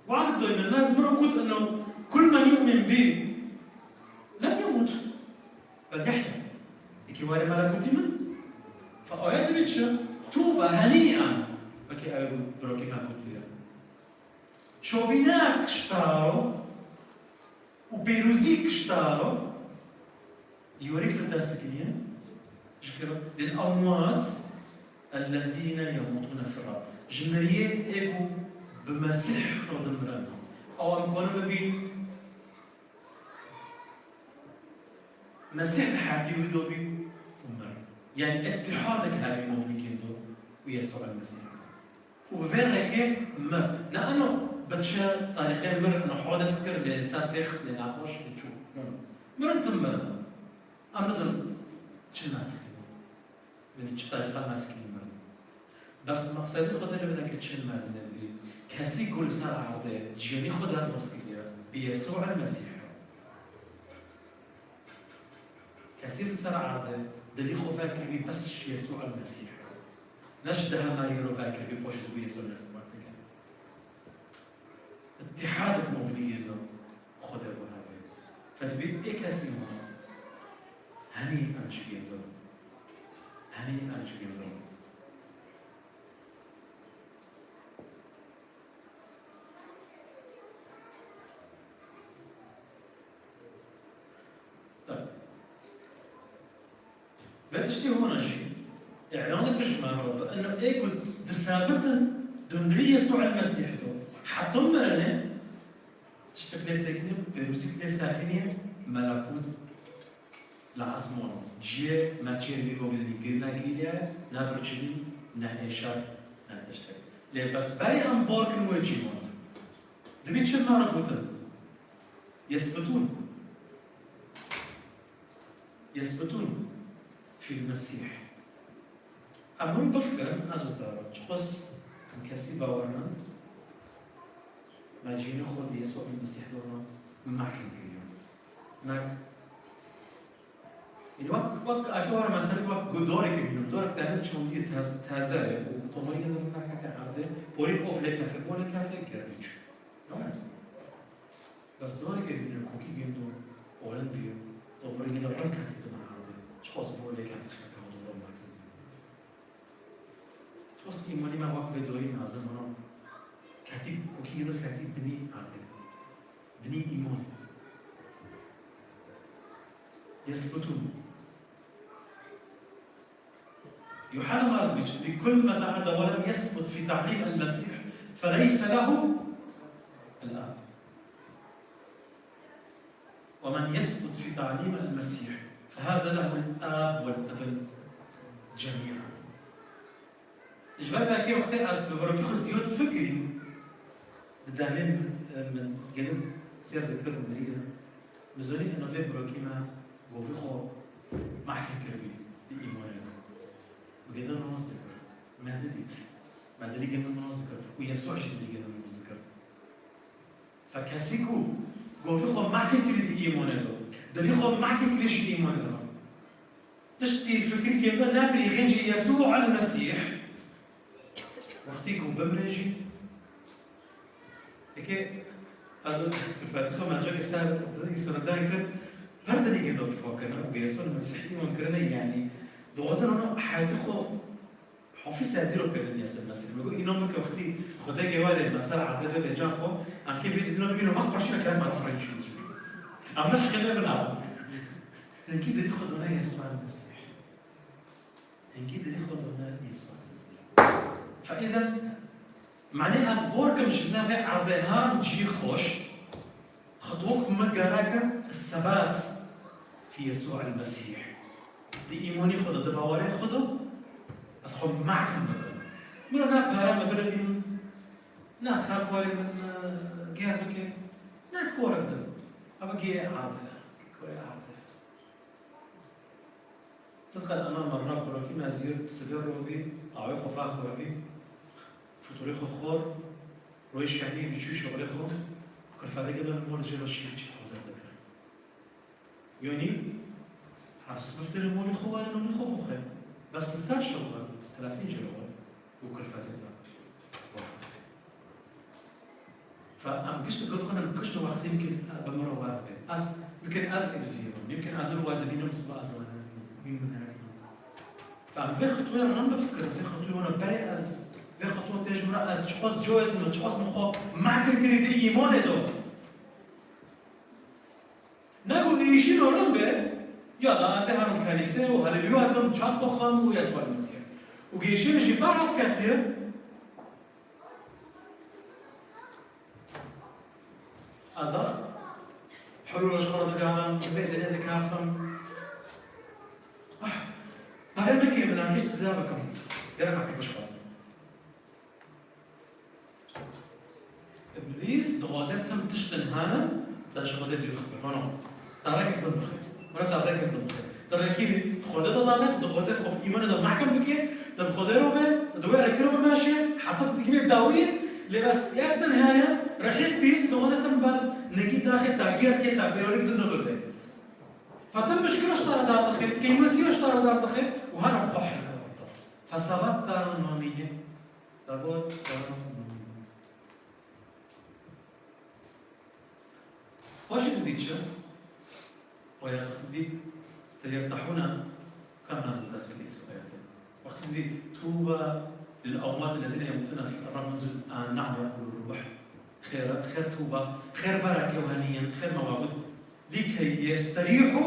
Wexdik doyî min, ne, min got ino, kul men yu'min bi, len yemut, bel yehya. Eke ware melekûtî min, fe ayet dibî çi? Tuba, henîan. Wekî ew birokê me gotiye. Şovînek ji te re û pêrozîk ji te re, dîwarêk li te sikiniye, ji kira, lil emwat ellezîne yemûtûne fir-Rab. Ji miriyê ê ku bi Mesîh re dimirin. Ew em karin bibîn Mesîh di heyatî wî de bî û mir. Yanî îtîhadek hebî mu'minên do û Yesû el-Mesîh. Û bi vê rêkê mir. Ne eno bi çi tarîqê mir, eno hades kir, lê ser têx, lê nexweş, lê çû. No, no. Mirin tim mirin. Em bizin çi nas kirin. Min çi tarîqa nas kirin mirin. Bes mexsedê xwe de ji bineke çi mirin nedibî. Kesî ku li ser erdê jiyanî xwe derbas kiriye, bi Yesû el-Mesîh re. Kesî li ser erdê dilî xwe vekiribî bes ji Yesû el-Mesîh re. Ne ji deha meriyê re vekiribî, paşê dibû Yesû el-Mesîh wek dike. Îtîhadek mu'minî yên li Xwedê bû hebe. Fedibî ê kesî ma henî em ji gêndo. Henî em ji gêndo. Tabii. Ve tiştê hona jî, îlaneke ji me re bi ino ê ku disabitin di hundirî Yesû el-Mesîh de, heta mirinê, tiştek lê sekiniye, pêrozîk lê sekiniye, melekût. Li esman cihê me çêr vî govînî gir ne gîrye, ne birçînî, ne êşa, ne tiştek. Lê bes berî em bar kin wê cî mand. Dibî çi me re gotin? Yesbitûn. Yesbitûn fîl Mesîh. Em hûn bifikirin, ez û te, çiqas em kesî bawer mend, me cînê xwe di Yesû Mesîh de me mahkem kiriye. Me, yanî wek, wek eke were meselê wek ku doreke hîn, dorek te ne çandî tez-, teze ye û tomarî ne neke te erdê, porîk of lê kefe, bo lê kefe germî çû. Tamam. Bes doreke hîn e, kokî gêndo, olin bîyo, tomarî ne reng ketî di me erdê. Çiqas bo lê kefe seka û dor nakin. Çiqas îmanî me wek vê dorî mezin, hana ketî, kokî gidir ketî binî erdê. Binî îman. Yesbitûn. Yuhanna me re dibîçin, كل من تعدى ولم يثبت في تعليم المسيح فليس له الآب. ومن يثبت في تعليم المسيح فهذا له الآب والابن جميعا. Ji ber vekê wextê ez bi birokî xwe ziyad fikirîm, di demê min, min gelek sêr dikir û mirî ye. Min zonî ino vê birokî me govî xwe mahkem kiribî di îmanê de. Bi gede nas dikir. Me didît. Me dilî gede nas dikir. Û Yesû jî dilî gede nas dikir. Fe kesî ku govî xwe mehkî kirî di îmanê de, dilî xwe mehkî kirî ji îmanê de. Tiştî fikrî kêmde nebirî xêncî Yesû el Mesîh. Wextî ku bimre jî, eke ez û Fetîxa me cakê ser di însana der kir, per dilî gêdo pokene, bi Yesû el Mesîh îman kirine, yanî, dixwazin hona heyatî xwe Hafîz Sedî ro pêdin Yesû Mesîh. Me got, înan bike wextî Xwedê gêwarê me ser erdê be can xwe, em kê vê dîdina bibînin, me qarşîna kerem me re firîn çû. Em ne xêne bin abi. Hingî dilî xwe done Yesû Mesîh. Hingî dilî xwe done Yesû Mesîh. Fe îzen, manê ez bor kim ji vê erdê herim cî xweş. Xwe wek min gereke sebat fî Yesû el Mesîh. Di îmanî xwe de, di bawerê xwe de, ez xwe mehkem bikim. Min re ne pere min birevînin, ne xelk warê min, e, gêr bike, ne korek din. Ev gê erdê, gê korê erdê. Sidqen ema me rab birokî me zîr sibê robî, awê xwe va xwe bî, fitorê xwe xwar, royê şenî bî çû şoxlê xwe, kirfetê gelo mor jê re şîv çî hazir dikir. Yonî, her sibiftirê molî xwe were nonî xwe bixwe. Bes li ser şoxle, telefîn jê re û kirfetê de. Fe em gişt bixwînin, gişt wextê mimkin bi min re were be. Ez, mimkin ez ê didînim, mimkin ez wan dibînim, siba ez wan nabînim, wî min nabînim. Fe em vê xitwê re rin bifikirin, vê xitwê wana berê ez, vê xitwê tê ji min re ez çiqas coyez me, çiqas min xwe mehkim kirî di îmanê de. Ne ku êşîno rin be, ya da ez ê herim kenîsê û haleluya kim, çap bixwim û Yesû Mesîh. Û gêşîn jî berhev ketiye. Ez da hulûl ji xwe re diganim, vê dinê dikafim. Ah, pere bikê min, em kê çi diza bikim. Gerek haqî bişxwe. Îblîs dixwaze tim tiştin hene, te ji Xwedê dûr xwe. Hana, te rêkek din bixe. Were te rêkek din bixe. Te rêkî Xwedê de dane, tu dixwaze xwe bi îmanê de mehkem bike, te bi Xwedê re be, te di wê rêkê re bimeşe, heta tu digihîne dawiyê, lê bes yek din heye, rihê pîs dixwaze tim ber ningî daxê, te gêr ke, te pêrolik din de bibe. Fe tim mişkilo ji te re dar dixe, kêmûsîyo ji te re dar dixe û hera bi xwe heke. Fe sebat te re namîne. Sebot, sebot. Xweşî dibî çi? Oya wextî dibî seyertahûne, ka em nadin dest bi lîs ayetê. Wextî dibî, "Tuba lil emwat lezîne yemutûne fî erra min zul an na'me yekulu ruh." Xêr, xêr tuba, xêr bereke weniyen, xêr me wa got, "Lîkey yesterîhû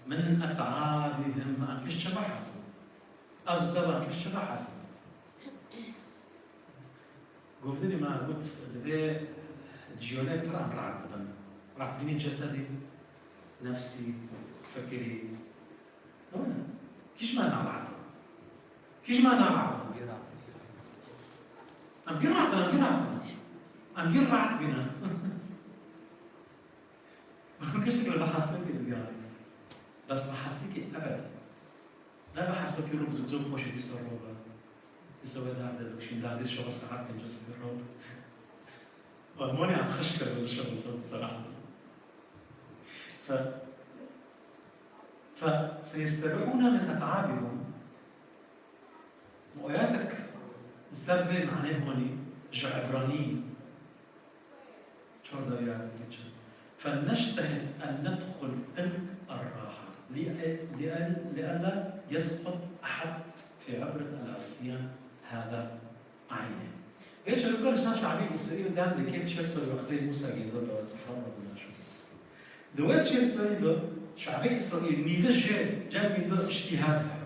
min et'abihim." Em kiş çi ve hesin? Ez û te ve em kiş çi ve hesin? Govdinî me got, li vê ciyonê pir em rahat dibin. Rahatbînî cesedî, nefsî, Fikirî. Kî ji me narahat in? Kî ji me narahat in? Em gir rahat in, em gir rahat in. Em gir rahat bînin. Giştik li vehasokê digerin. Bes vehasokê ebed. Ne vehasokê rû bi dû poşetî ser rû be. Îsa wê derdê bikişîn, derdê şewa saet pênc sibê rû be. Almanya xişk e bi şewa serahete. Fe فسيستريحون من أتعابهم. Û ayatek li ser vê manê honî ji Ebranî çar de ya diçe. فلنجتهد أن ندخل تلك الراحة لئ-، لئ-، لئلا يسقط أحد في عبرة العصيان هذا. Eynî. Vê çîroka li ser şabê Îsraîl dem dike çil serî wextê Mûsa gênda bi Sehra re bûna şûn. Di wê çil serî de şabê Îsraîl nîve jê cem wî de îctîhad hebe,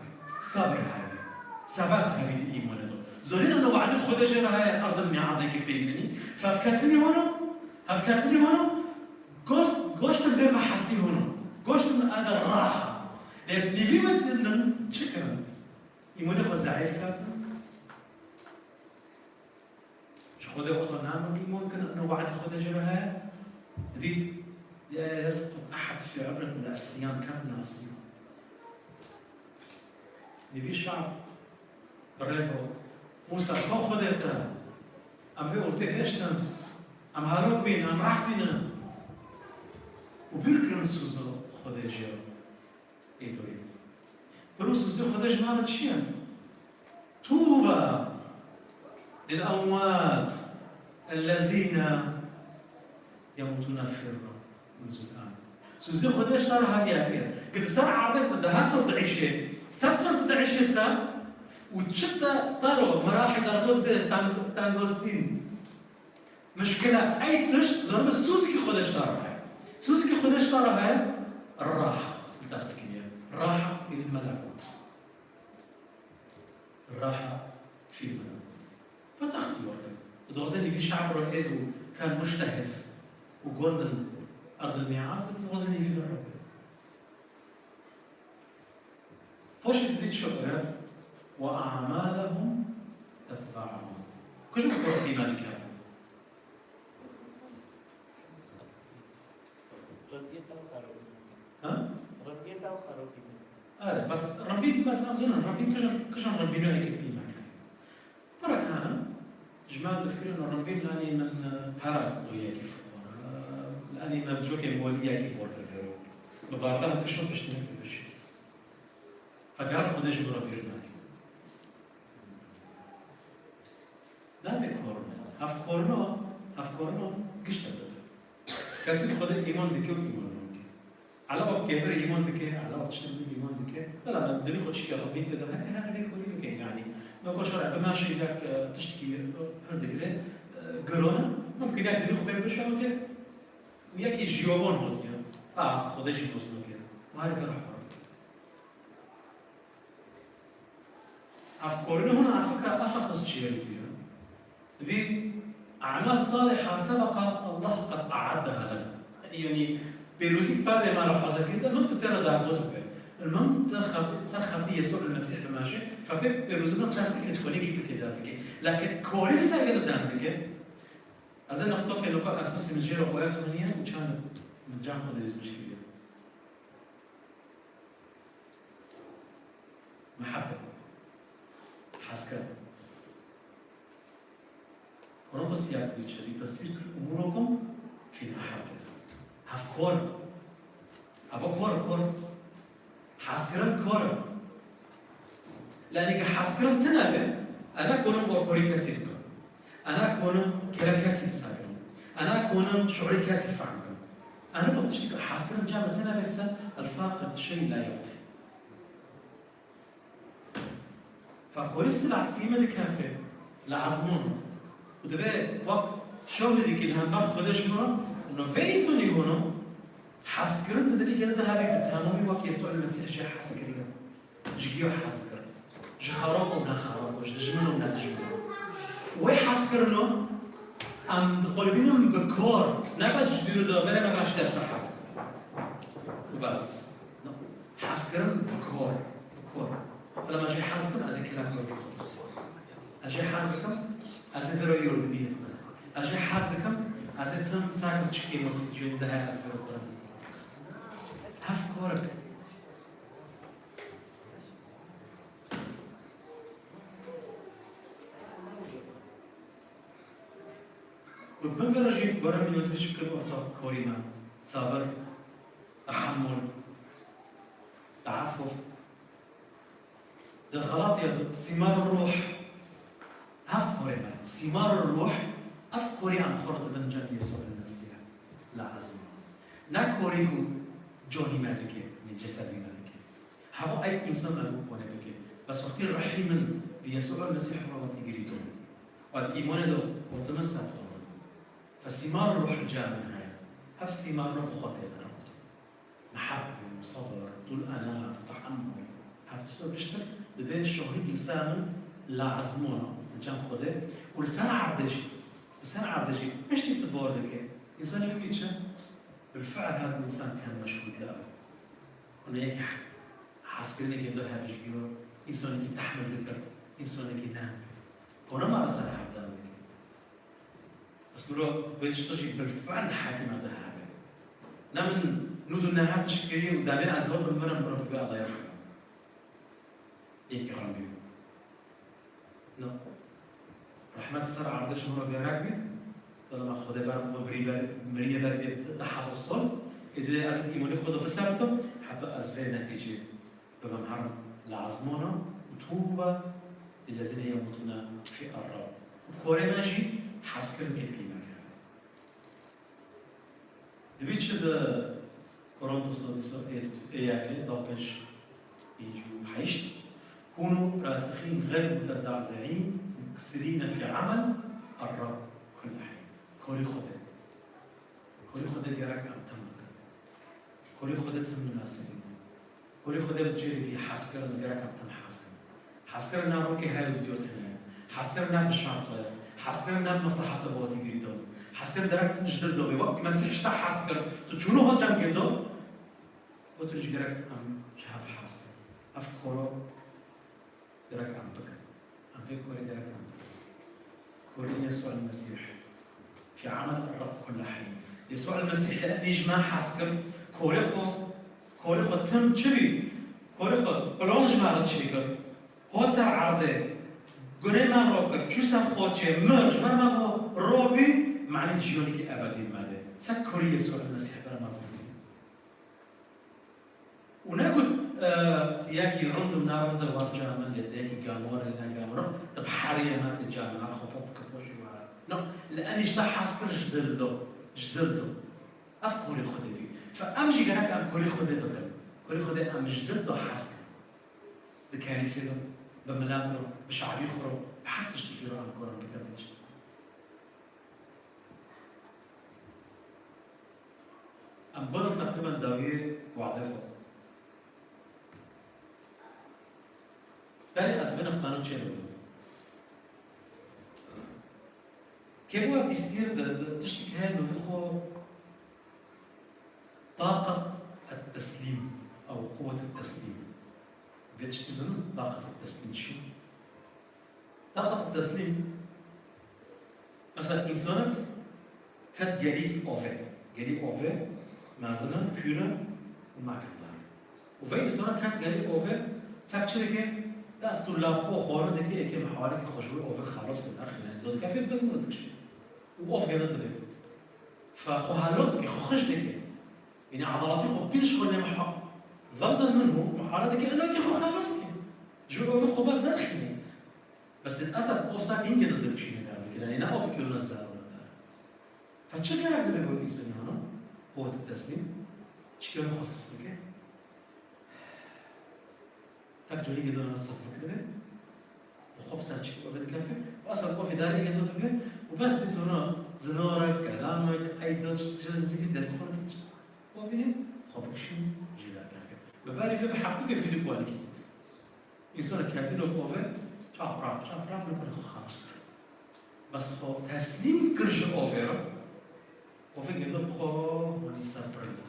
sebir hebe, sebat hebe di îmanê de. Zonîn eno we'dê Xwedê jê re heye erdil mîadekê pê girinî. Fe ev kesî nî hûn o, ev kesî nî hûn o, goşt, goştin vê vehasî hûn o. Goştin ede raha. Lê nîvî wê din çi kirin? Îmanê xwe zeîf ketin. Ji Xwedê oto namin îman kin, ino we'dê Xwedê jê re heye. Dibî, يسقط أحد في عبرة العصيان, ketin asîyan. Nîvî şab bi rêvo Mûsa, ko Xwedê te? Em vê ortê hêştin. Em halok bîn, em reh bînin. Û bîr kirin sûza Xwedê jê re. Ê doyê. Pir û sûzê Xwedê ji me re çi ye? طوبى للأموات الذين يموتون في الرب منذ الآن. Sûzê Xwedê ji te re hatiye kir. Ki di ser erdê tu deh sal diişê, sed sal tu diişê ser û çi te, te ro, merahil dargoz bê, tang-, tangozbîn. Mişkile ey tişt, zanibe sûzekî Xwedê ji te re heye. Sûzekî Xwedê ji te re heye, raha li dest kiriye. Raha fî melekût. Raha fî melekût. Ve textî weke. Dixwaze nîvî şe'b re êd û ken muştehid û gondin erdil mîaz de, dixwaze nîvî ve re. Poşê dibî çi oyat? وأعمالهم تتبعهم. Ku ji xwe qîme dikevin? Rengê te û xerabî. Ha? Rengê te û xerabî. Are, bes Rebîn, bes em zanin, Rebîn kijan, kijan Rebîn eke qîme kevin? Pere kane, ji me difikirin Rebîn lanî min, e, pere doyekî fikor. E, lanî me bi cokê molî yekî bor bivêro. Bi barda dikişo piştine tê bişî. Feqet Xwedê ji min re bîr nake. Navê korno. Heft korno, heft korno gişt e. Kesî Xwedê îman dike û îman nake. Elawa bi kêfir îman dike, elawa tiştê din îman dike. Bela me dilê xwe çike Rebîn tê de hene, her vê korî bike yanî. Me ko şara bimaşe yek, e, tiştekî, e, hildigire, e, girone. Mumkin yek dilê xwe pê bişewite. Û yekî jiyobon hotiye. A, Xwedê jî dost nake. Wahî pê rahmet. Ev korî hûn ev fikra esas çi ye diye. Dibî أعمال صالحة سبق الله قد أعدها لنا. Yanî pêrozî perdê me re hazir kiriye, min tu tê re darboz bibe. Min tu xetî, ser xetî Yesû el Mesîh bimeşe, feqet pêrozî min qestikî li konekî bike dar bike. Lakin korî ser gel dem dike. Ez ê nextokê li ku esasî min jê re oya toniye û çand min can xwe dewêz mişkiliye. Mehebbe. Hezkirin. Korintos diya dibî çi? لتسير أموركم في محبة. Hev kor. Hev kor, kor. Hezkirin kor. Lê eke hezkirin tune be, ena konin borkorî kesî bikim. Ena konin kêra kesî bisekirim. Ena konin şuurê kesî fehm bikim. Ena bi tiştî hezkirin cem tune be se, الفاقد شيء لا يعطي. Feqorî silah qîmet dikeve li ezmûn. Û divê wek şewhidî ki li hember Xwedê ji min re, û vê îsonî hûno, hezkirin di dilî gelê de hebe bi temamî wek Yesû el Mesîh jê hez kiriye. Ji giyo hez kir. Ji xerok û nexerok û ji dijmin û nedijmin. Wê hezkirino, em diqulibînin bi kor, ne bes ji dûrî de, belê me raşte ez te hez kir. Û bes. Hezkirin bi kor, bi kor. Bila ez jê hez dikim, ez ê kela kor bixwim. Ez jê hez dikim, ez ê vira yordimiyê bikim. Ez jê hez dikim, ez ê tim çakim çikê masî ciyonî de heye ez vira kor. Hev korik. Û bin vira jî goremî wezî çi bikir orta korî me. Sabir, tehemmul, teaffuf. Di Xelatîya de sîmar ruh, ev korê me. Sîmar ruh, ev korê em xwe re dibin cem Yesû el-Mesîh. La ezma. Ne korê ku conî me dike, ne cesedî me dike. Heva ey însan me bû kone bike. Bes wextî rehî min bi Yesû el-Mesîh re wetî girî dom. Wet îmanê de gotime sed qurban. Fe sîmar ruh li cem min heye. Ev sîmar ruh bi xwe tê de. Mehebbê, sebir, tûl ena, tehemmul. Ev tişto giştir dibe şahid li ser min lazimona li cem Xwedê û li ser erdê jî. Li ser erdê jî piştî tu bor dike. Însanê wî çi? Bil fiil her însan ken meşhûd li ev. Hûn yekî heskirinekê do hebijgiro, însanekî tehmil dikir, însanekî ne. Hûn ma li ser hevdan dike. Bes miro vê tiştê jî bil fiil di heyatê me de hebe. Ne min nû du neha tişt kiriye û demê ez gotim mirim, mirim, bi Allah yerham. Yekî rambî. No. Rehmet ser erdê ji min re gerek bî. Bela me Xwedê ber, me birî ber, miriye ber bê di hezar sal. Êdî ez îmanê xwe de bisebitim, heta ez vê netîcê bibim herim li ezmana û tûba lilezîne yemûtûne fî errab. Û korê me jî hezkirin ke pî me keve. Dibî çi di Korintosa di so-, ê, ê yekê, da pênc, pênc û heşt. Kûnû rasikhîn xeyr mutezazi'în, muksirîne fî emel, errab kulle hîn. Korî Xwedê. Korî Xwedê gerek em tim bikin. Korî Xwedê tim minasib in. Korî Xwedê bi cêrî bî hezkirin, gerek em tim hez kin. Hezkirin ne rokê heye û dîyo tune ye. Hezkirin ne bi şerto ye. Hezkirin ne bi mesleheta bo tî girî do. Hezkirin gerek tim ji dil do bê. Wek Mesîh ji te hez kir, tu çûnû hot cem girî do. Got tu ji gerek em ji hev hez kin. Ev koro Gerek em bikin. Em vê korê gerek em bikin. Korî Yesû el-Mesîh. Fî emel Reb kulle hîn. Yesû el-Mesîh li enî ji me hez kir. Korê xwe, korê xwe tim çi bî? Korê xwe plan ji me re çêkir. Hot ser erdê. Gunê me ro kir. Çû ser xocê. Mir. Ji ber me vo robî. Manî jiyanekî ebedî me dê. Se korî Yesû el-Mesîh ber me vurî. Û negot, e, tu yekî rind û nerind e, wan ca min lê tu yekî gamor e, ne gamor e, tu bi heriyê me tê ca min, xwe pop bike xwe jî were. No, li enî ji te hez kir ji dil do, ji dil do. Ev korê Xwedê bî. Fe em jî gerek em korê Xwedê bikin. Korê Xwedê em ji dil do hez kin. Di kenîsê de, bi milet re, bi şabî xwe re, bi her tiştekî re em koran bikin tişt. Em gotin teqrîben dawiyê wadê xwe. Berê ez vê niqtana çê bibim. Kêbûya bîstiyê bi, bi tiştekî heye navê xwe taqet et-teslîm ew quwet et-teslîm. Vê tiştî zanin taqet et-teslîm çi? Taqet et-teslîm, mesela, însanek ket gelî ovê. Gelî ovê mezin e, pîr e û nakir dar e. Û vê însanek ket gelî ovê, sek çi dike? Dest û lapo xwarin dike, yekê miharekî xwe ji wê ovê xelas bike, nexîne. Dodikefê bi dikişîne. Û ov gene dibe. Fe xwe helok dike, xwe xişt dike. Yanî edaletî xwe pîr ji xwe nêmiha. Zenden min hû, mihareteke eno ki xwe xelas ke. Ji wê ovê xwe bes derxîne. Bes lilesef ov sak hingê de dikişîne derdikir. Yanî ne ov ki ne zerre ne der. Fe çi gerek dibe bo însanî hana? Quwet teslîm. Çi ki xwe sis bike. Tek carî gêdana sefik dibe. Bi xwe bi ser çi ove dike fik. Û eser ove darê gêdo dibe. Û bes dît hona zinorek, kelamek, ey do ji nizîkî destê xwe dike. Ovînê xwe bikişîn jê derkefê. Bi berî vê bi heftûkê vîdîo wanekî dît. Însanek kevî nok ove, çaprav, çaprav, nok xwe xelas kir. Bes xwe teslîm kir ji ovê re. Ove gêdo bi xwe wanî ser pir li.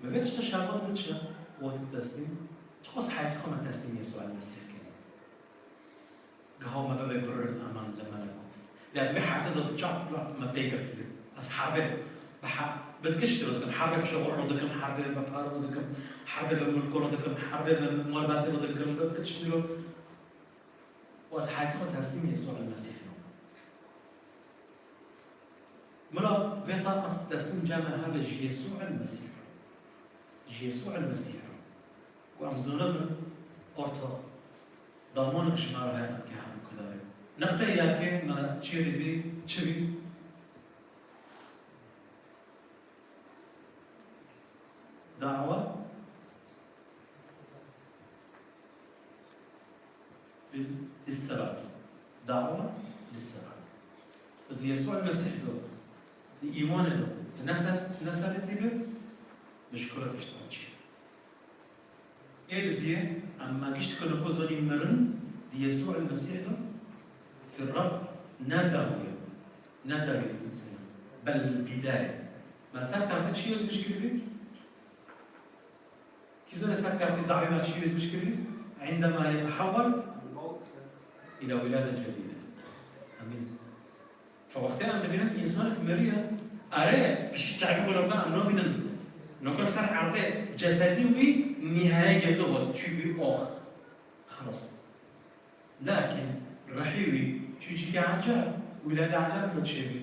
Min vê tişta şervan min çi? Gotin teslîm, çiqas heyatê xwe me teslîm Yesû el-Mesîh kirin. Giha me bibê birûrin eman li melekût. Lê divê heyatê de çawa me pê girtiye. Ez herbê bi he-, bi tiştî re dikim, herbê bi şoxol re dikim, herbê bi pare re dikim, herbê bi mulko re dikim, herbê bi malbatê re dikim, bi tiştî re. Û ez heyatê xwe teslîm Yesû el-Mesîh dikim. Mira vê taqet teslîm came hebe ji Yesû el-Mesîh re. Ji Yesû el-Mesîh re. Ku em zonibin orta damonik ji me re heye em ke herin kudarê. Neqteyê yekê me çêrî bî, çi bî? Dawa bil-, lis-sirat. Dawa lis-sirat. Di Yesû el-Mesîh de, di îmanê de, di neser-, neseretî be, bi ji kura piştvan çi? Ê dudiyê, em me gişt ku niko zonî mirin, di Yesû el-Mesîh de, fi Rab ne dawî ye. Ne dawî ye insana. Bel bîdaye. Me ser kartê çi yazmiş kiribî? Kî zane ser kartê dawî me çi yazmiş kiribî? عندما يتحول إلى ولادة جديدة. Amîn. Fe wextê em dibînin însanek miriye, erê, piştî çavî xwe nokar em nabînin. Nokar ser erdê cesedî wî nîhayê gelo hat, çû bî ox. Xelas. Lakin rihî wî çû cîkê ecel, wîlada ecel de çêbî.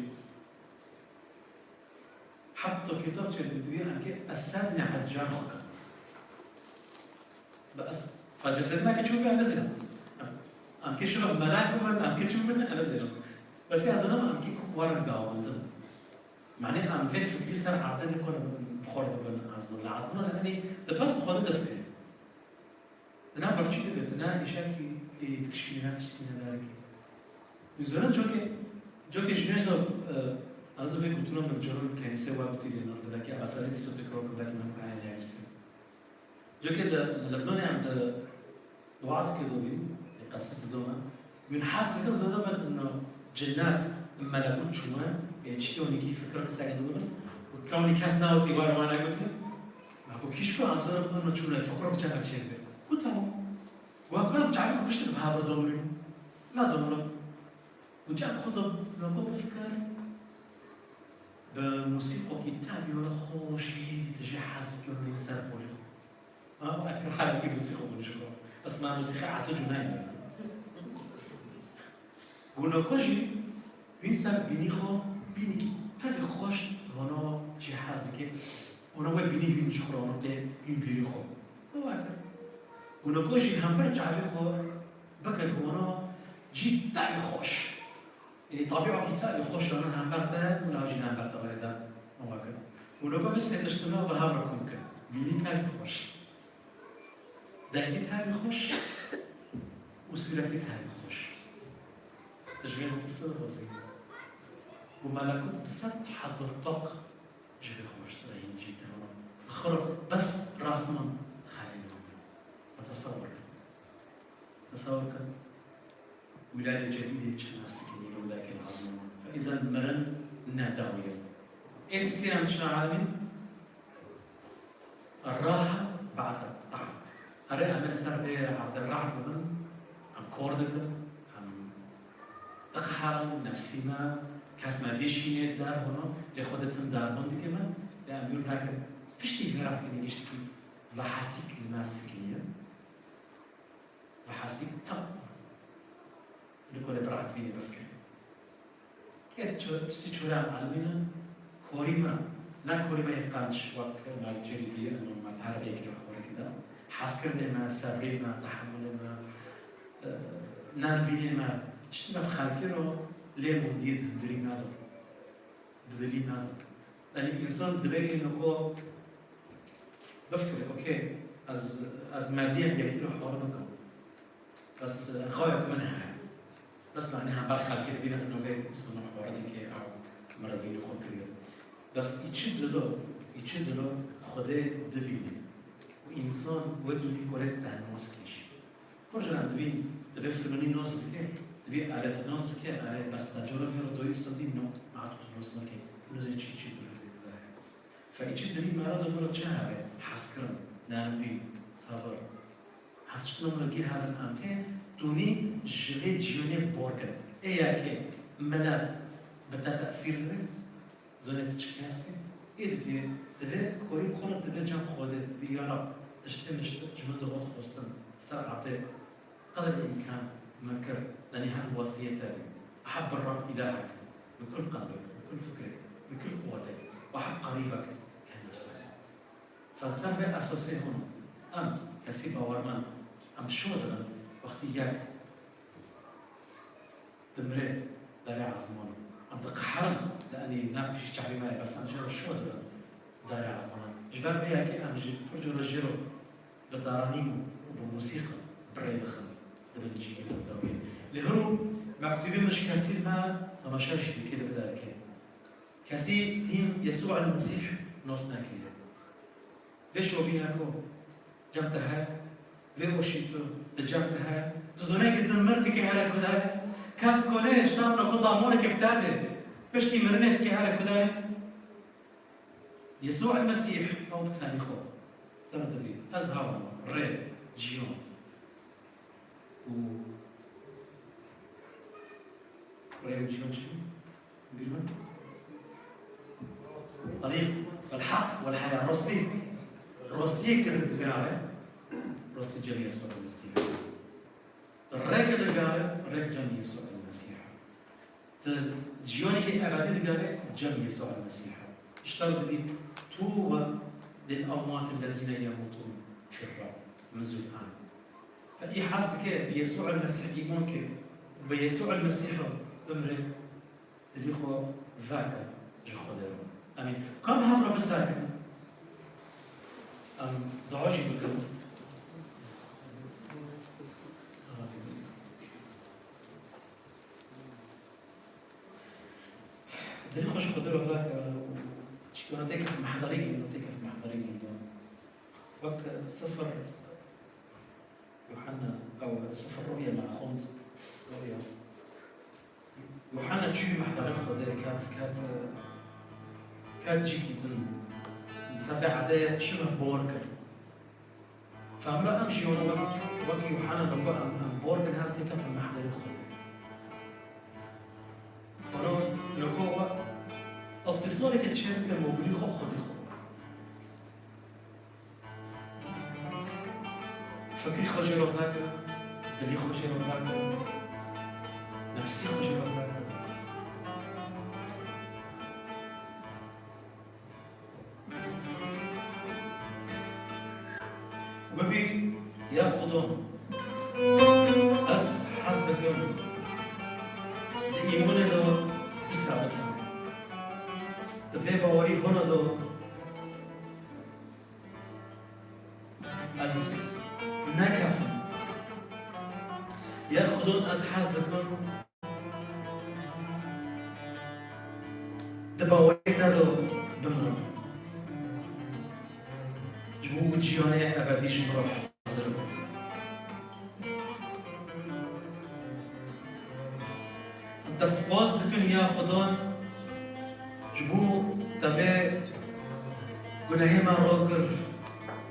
Heta kitab çêdibî, em kê ez ser nî ecel xwe kem. Bes, fa cesedî me ke çû bî, em nizînin. Em, em kê şiva melek bibin, em kê çû bin, em nizînin. Bes ez zanim em kê ku warin gawandin. Manê em vê fikrî ser erdê nikon bi xwe re bibin ezmûn. Li ezmûna de tenê di bes bi xwe de difikire. Di nav birçî dibe, di nav îşekî, ê, dikişîne, tiştî ne derekê. Hûn zanin cokê, cokê ji mêj de, e, ez vê gotûna min caran di kenîsê we gotî lê nordilekê, ez ez ê dîsa tekrar kim belkî min heye nivîsî. Cokê li, li Lebnanê em di, di wazkê de bîn, ê qesîs didome, hûn hez dikin zana bin ino cinnat, melekût çûne, ê çi kewnîkî fikir qiseke dibin, û kewnî kes newtî wan wana gotin, ma ku kîşko em zana bin ino çûne, fikir çanak çêbe. Û tamam. Û ku em çavê xwe giştin bi hev re domrîn. Me domrin. Û çav xwe de noko bifikir, bi musîqokî tevî were xweş, hêdî tu jê hez dikî, were ser polî xwe. Ha, ekir halekî musîqo bûn ji xwe. Esma musîqî ecib û nayne. Gunoko jî hîn ser bînî xwe, bînîkî tevî xweş, hono jê hez dike. Hono wê bînî hîn ji xwe, hono pê hîn bînî xwe. Wekir. Gunoko jî hember çavê xwe bikir, hono cî tevî xweş. Ê, tabiatî te, ê, xweş e, hember te, û nav jî hember te were de, ava kir. Û noko vê sê tiştine bi hev re kom kir. Bînî tevî xweş. Dengî tevî xweş. Û sûretî tevî xweş. Tu ji vê min tirso dixwazî. Û melekût bi sed hezar toq ji vê xweştir e, hîn jî te wana. Xiro bes rasman xelê nabin. Ve tesewwur kir. Tesewwur kir. Wîladê cedîdê çi nas dikin, yine wîladekî lazim e. Fe îzen mirin ne dawî ye. Ê sêyem çi alimîn? Raha ba'de ta'ab. Erê, em ê ser vê erdê rahat bibin, em kor dikin, em diqeherin, nefsî me, kes me dêşînê der hûno, lê xwe de tim derbûn dike me, lê em bîr nakin. Piştî vê rahatînê giştikî vehesîk li me sikiniye. Ve hesî tak. Li ku lê bi rahat bînî bifikirî. Ê ço-, tiştî çûra em elimînin, korî me, ne korî me yê qenc, wek me cêrî bîye, ino me per bê kir, xorî kida. Hezkirinê me, sebrê me, tehemulê me, e, nermbînê me, tiştî me bi xelkê ro lê mundiyê di hundirî me de. Di dilî nade. Yanî însan divê yê niko bifikire, okey, ez, ez merdiyek yekî re hewar nakim. Bes, e, xawek min heye. Bes, yanî hember xelkê dibîne, ino vê însan hewar dike, ew mirevî li xwe kiriye. Bes, îçi dilo, îçi dilo Xwedê dibîne. Û însan wê dûrî kurê te nos kir jî. Pir jin em dibîn, divê filonî nos dike, divê aleti nos dike, erê, bes te cora vê re doyê îstem dî, no, ma tu nos nake. Nizê çi, çi dûrê vê dûre. Fe îçi dilî me re de bira çi hebe? Hezkirin, nermî, Sabir. Heft çi nomre gî hebin em tê, tûnî ji vê ciyonê bor kin. Ê yekê milet bi te tesîr dibe, zonê tu çi kes bî, ê didî, divê korî xwe re dibe cem Xwedê, dibî ya Rab, tiştê min ji min digot xwestin, ser erdê qedr îmkan min kir, lenî hev wasiyê te bî. Eheb Rab îlahek bi kul qelbek, bi kul fikrek, bi kul quwetek, we eheb qerîbek ke nefsek. Felsefê esasê hûn em kesî bawermend, em şo dibin wextî yek dimrê derê ezmanê. Em diqeherin, li enî ne pişt çavê me ye, bes em jê re şo dibin derê ezmanê. Ji ber vê yekê em jî pir cure jê re bi daranîn û bi musîqin bi rê dixin, dibin cîkî bi dawî. Lê hiro mektûbê min ji kesî me temaşe jî dike li vê derê. Kesî hîn Yesû el Mesîh nas nekiriye. Vê şovîna ku cem te heye, vê oşî tu li cem te heye, tu zonê ki tu mir dikê here ku de, kes konê ji te re ku damonekê bi te de, piştî mirinê dikê here ku de, Yesû el Mesîh ew bi tenê xwe te re dibî, ez hewa me, rê, ciyan û rê û ciyan çi? Bîr min? Terîq, el heq, el heya, rostî. Rostiyê ki digere, rostî cem Yesû el Mesîh. Rê ki digere, rê cem Yesû el Mesîh. Tu ciyanekî ebedî digere, cem Yesû el Mesîh. Ji te re dibî, "Tuba lil emwat ellezîne yemûtûn fir Rab." Min zû an. Te î hez dike, bi Yesû el Mesîh îman ke, bi Yesû el Mesîh re bimre, dilî xwe veke ji Xwedê re. Em ê, ka em hev re bisekin. Em dua jî bikin. Dilê xwe ji Xwedê re veke û çikî wana têkeve mehderê gîn, têkeve mehderê gîn. Wek sifir Yuhanna, ew sifir Ruya me xwend, Ruya. Yuhanna çû mehderê Xwedê, ket, ket, ket cîkî din. Ser vê erdê şibih bor kir. Femra em jî wek, wek Yuhanna noko em, em bor bin her têkefin mehderê Xwedê. Wano noko we îtîsaleke çê bikin, we gulî xwe Xwedê xwe. Fikrî xwe jê re veke, dilî xwe jê re veke, nefsî xwe jê re veke. Bibî ya Xudan, ez hez dikim di îmanê de bisabitim. Di vê bawerî hona de ez nekefim. Ya Xudan, ez hez dikim. Di bawerê te de bimrim. Ji bo wî ciyanê ebedî ji min re hazir bû. Em te spas dikin ya Xudan, ji bo te vê gunehê me rakir.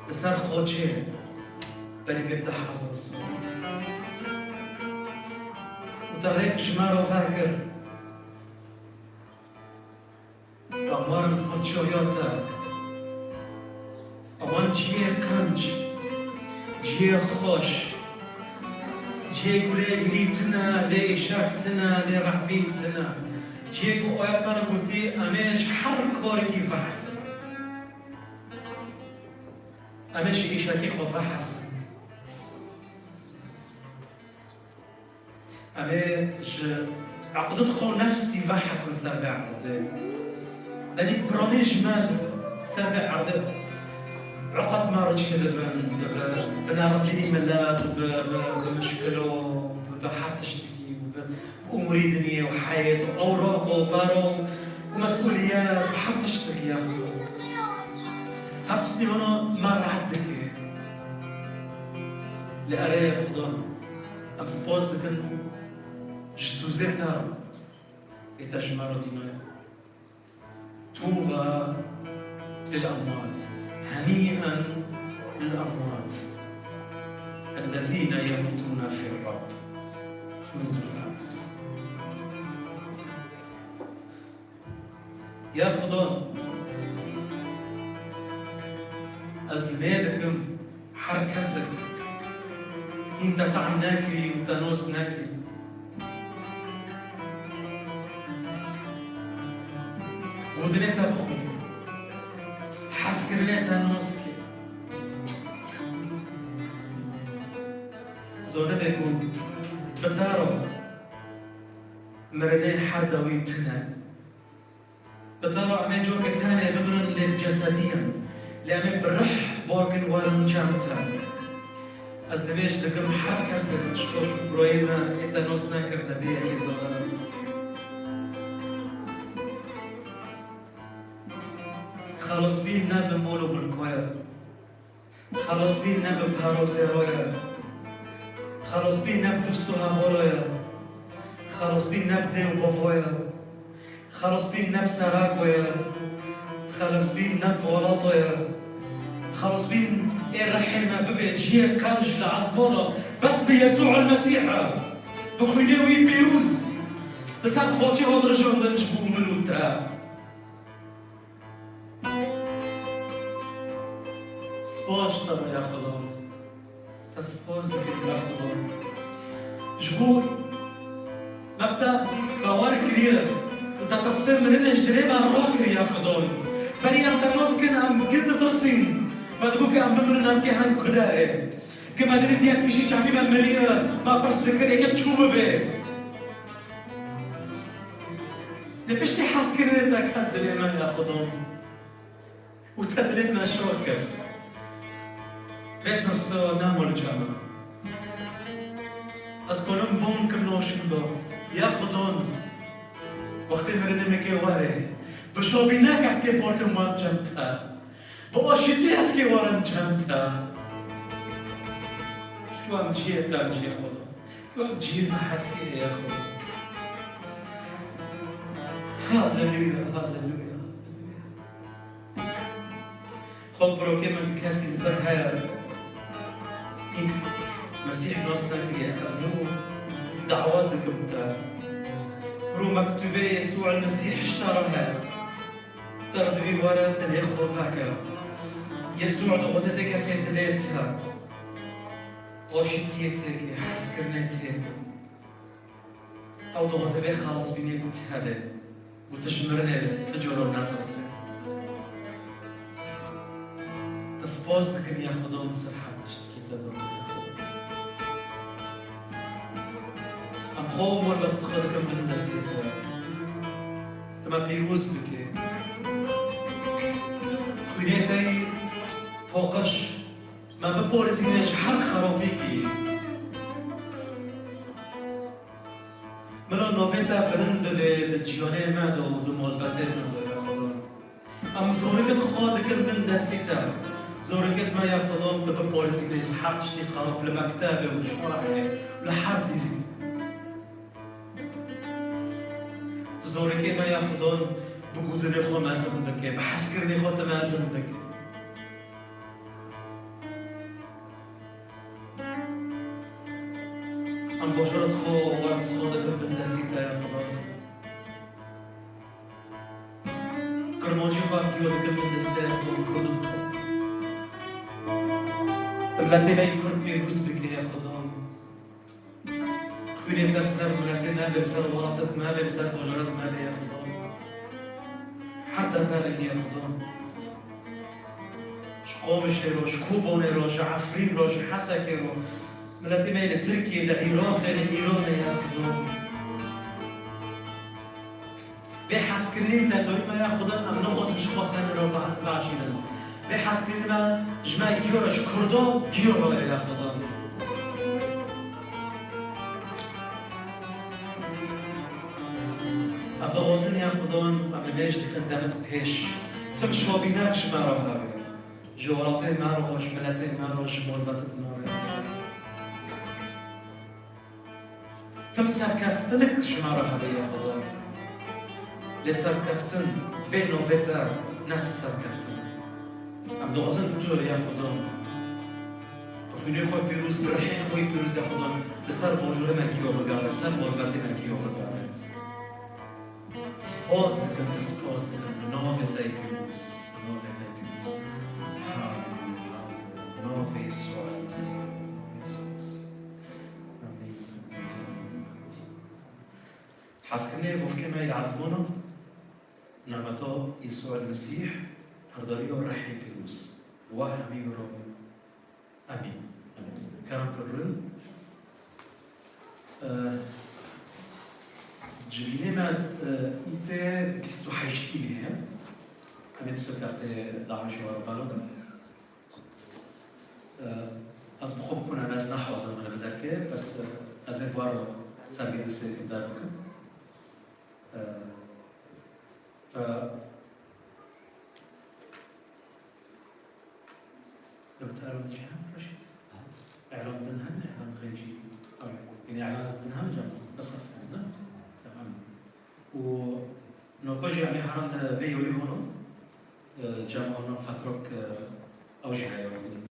Li ser xwe çê, berî vê deh hezar sal. Û te rêk ji me re vekir. Em werin parçeya te. Em werin cihê qenc, cihê xweş, cihê ku lê gilî tune, lê îşak tune, lê rehbîn tune. Cihê ku ayet me re gotî, em ê ji her karekî vehesin. Em ê ji îşakê xwe vehesin. Em ê ji eqdût xwe û nefsî vehesin ser vê erdê. Belî piranî ji me ser vê erdê eqd me re çêdibin, bi, bi, bi neremînî milet û bi, bi, bi mişkilo, bi, bi her tiştekî û bi, Umrî dinyê û heyet û ewraq û baro û mesûliyet û her tişt ya Xuda. Her tiştî hona me rehet dike. Lê erê Xuda, em spas dikin ji sûzê te ê te ji me re dînaye. Tuba lil emwat. Henî'en lil emwat. الذين يموتون في الرب. Min zû. Ya Xudo, ez dilê dikim her kesek hîn te tehm nekirî û te nos nekirî. Godinê te bixwî. Hezkirinê te nos kir. Zonibê ku bi te re mirinê her dawî tune. Bi te re em ê coke tenê bimirin, lê bi cesediyan. Lê em ê bi rih bakin werin cem te. Ez nimêj dikim her kesek ji xwe ji birayê me ê te nos nekirine bê yekê zalim. Xelasbîn ne bi mol û milka ye. Xelasbîn ne bi para û zêra ye. Xelasbîn ne bi dost û hevala ye. Xelasbîn ne bi dê û bava ye. Xelasbîn ne bi serako ye. Xelasbîn ne bi welata ye. Xelasbîn ê rihê me bibe cihê qenc li ezmana bes bi Yesû el Mesîh e. Bi xwînê wî pîroz. Li ser xocê hat rijandin ji bo min û te. Spas ji te re ya Xudo. Te spas dikim ya Xudo. Ji bo me bi te bawer kiriye û te tirsê mirinê ji dilê me rakiriye ya Xudo. Berî em te nas kin em gê ditirsîn. Me digot ke em bimirin em kê hen kuderê. Ke me dirî yek pişî çavî me miriye, me pirs dikir êkê çû bibe. Lê piştî hezkirinê te ket dilê me ya Xudo. Û te dilê me şo kir. Bê tirso namo li cem min. Ez konim bûm kim noşin do. Ya Xudon. Wextê mirinê min kê were. Bi şobînek ez kê por kim wan cem te. Bi oşitî ez kê warin cem te. Ez kê wan ciyê te ciyê Xudon. Kê wan ciyê te hez kê ya Xudon. Haleluya, haleluya, haleluya. Xwe birokê min kesî li vir heye, hîn Mesîh nas nekiriye, ez nû dawa dikim te. Rû mektûbê Yesû el Mesîh ji te re heye. Te re dibî were dilê xwe veke. Yesû dixwaze têke fê dilê te. Oşitiyê têke, hezkirinê têke. Ew dixwaze vê xelasbînê bi te hebe û tu ji mirinê tu coro netirse. Te spas dikin ya Xudo min ser her tiştekî te do. Em xwe û morbetet xwe dikin bin destê te. Tu me pîroz bike. Xwînê te yî poqiş me biparêzîne ji her xerabîkî. Mila navê te bilind bibe di jiyanê me de û di malbetê me de ya Xudo. Em zorikê xwe dikin bin destê te. Zorikê me ya Xudo tu biparêzîne ji her tiştî xerab li mektebê û li şoreşê û li her dîrî. Zorikê me ya Xudo bi godinê xwe mezin bike, bi hezkirinê xwe tu mezin bike. Em bajaret xwe û wert xwe dikin bin destî te ya Xudo. Kirmancî xwe giyo dikin bin destê ya Xudo, Kurd. Miletê me yê Kurd pîroz bike ya Xudo. Xwînê te li ser miletê me be, li ser welatê me be, li ser bajarê me be ya Xudo. Her teverekî ya Xudo. Ji Qamişê re, ji Kobanê re, ji Efrîn re, ji Hesekê re. Miletê me yê li Tirkiyê, li Iraqê, li Îranê ya Xudo. Vê hezkirinê te doyî me ya Xudan, em nexwazin ji xwe tenê re ve-, veşînin. Vê hezkirinê me ji me giyo re, ji Kurdo giyo re ya Xudan. Em dixwazin ya Xudan, em nimêj dikin demit pêş. Tim şobînek ji me re hebe. Ji welatê me re, ji miletê me re, ji morbetin me re. Tim serkeftinik ji me re hebe ya Xudo. Lê serkeftin bê navê te ne ti serkeftin. Em dixwazin tu ya Xudo bi Xwînê xwe pîroz, bi rihê xwe yî pîroz ya Xudan li ser bajûrê me giyo bigere, li ser malbatê me giyo bigere. Spas dikim, te spas dikim, bi navê te yî pîroz, bi navê te yî pîroz. Haleluya, haleluya. Navê Yesû Mesîh, Yesû Mesîh. Amîn. Hezkirinê bavkê me yê ezmana, nimeta Yesû Mesîh, perdariya rihê pîroz. Wa hemî ra Amîn. Amîn. Kerem kirin. Ee, civînê me, e, îtê bîst û heşt kîlî heye. Em ê dîsa kartê DAIŞ wa balo bin. Ee, ez bi xwe bikûne, ez naxwazim min bi derke, bes, e, ez ê war sergê distê derbikim. Ee, Ew te elan jî hene Reşîd? Elan din hene, elan xêncî. Yanî elan din hene cem, bes heft hene, ne? Tamam. Û noka jî em ê herin vê yolî hûn, e, cem hûn fatrok, e, ew jî heye.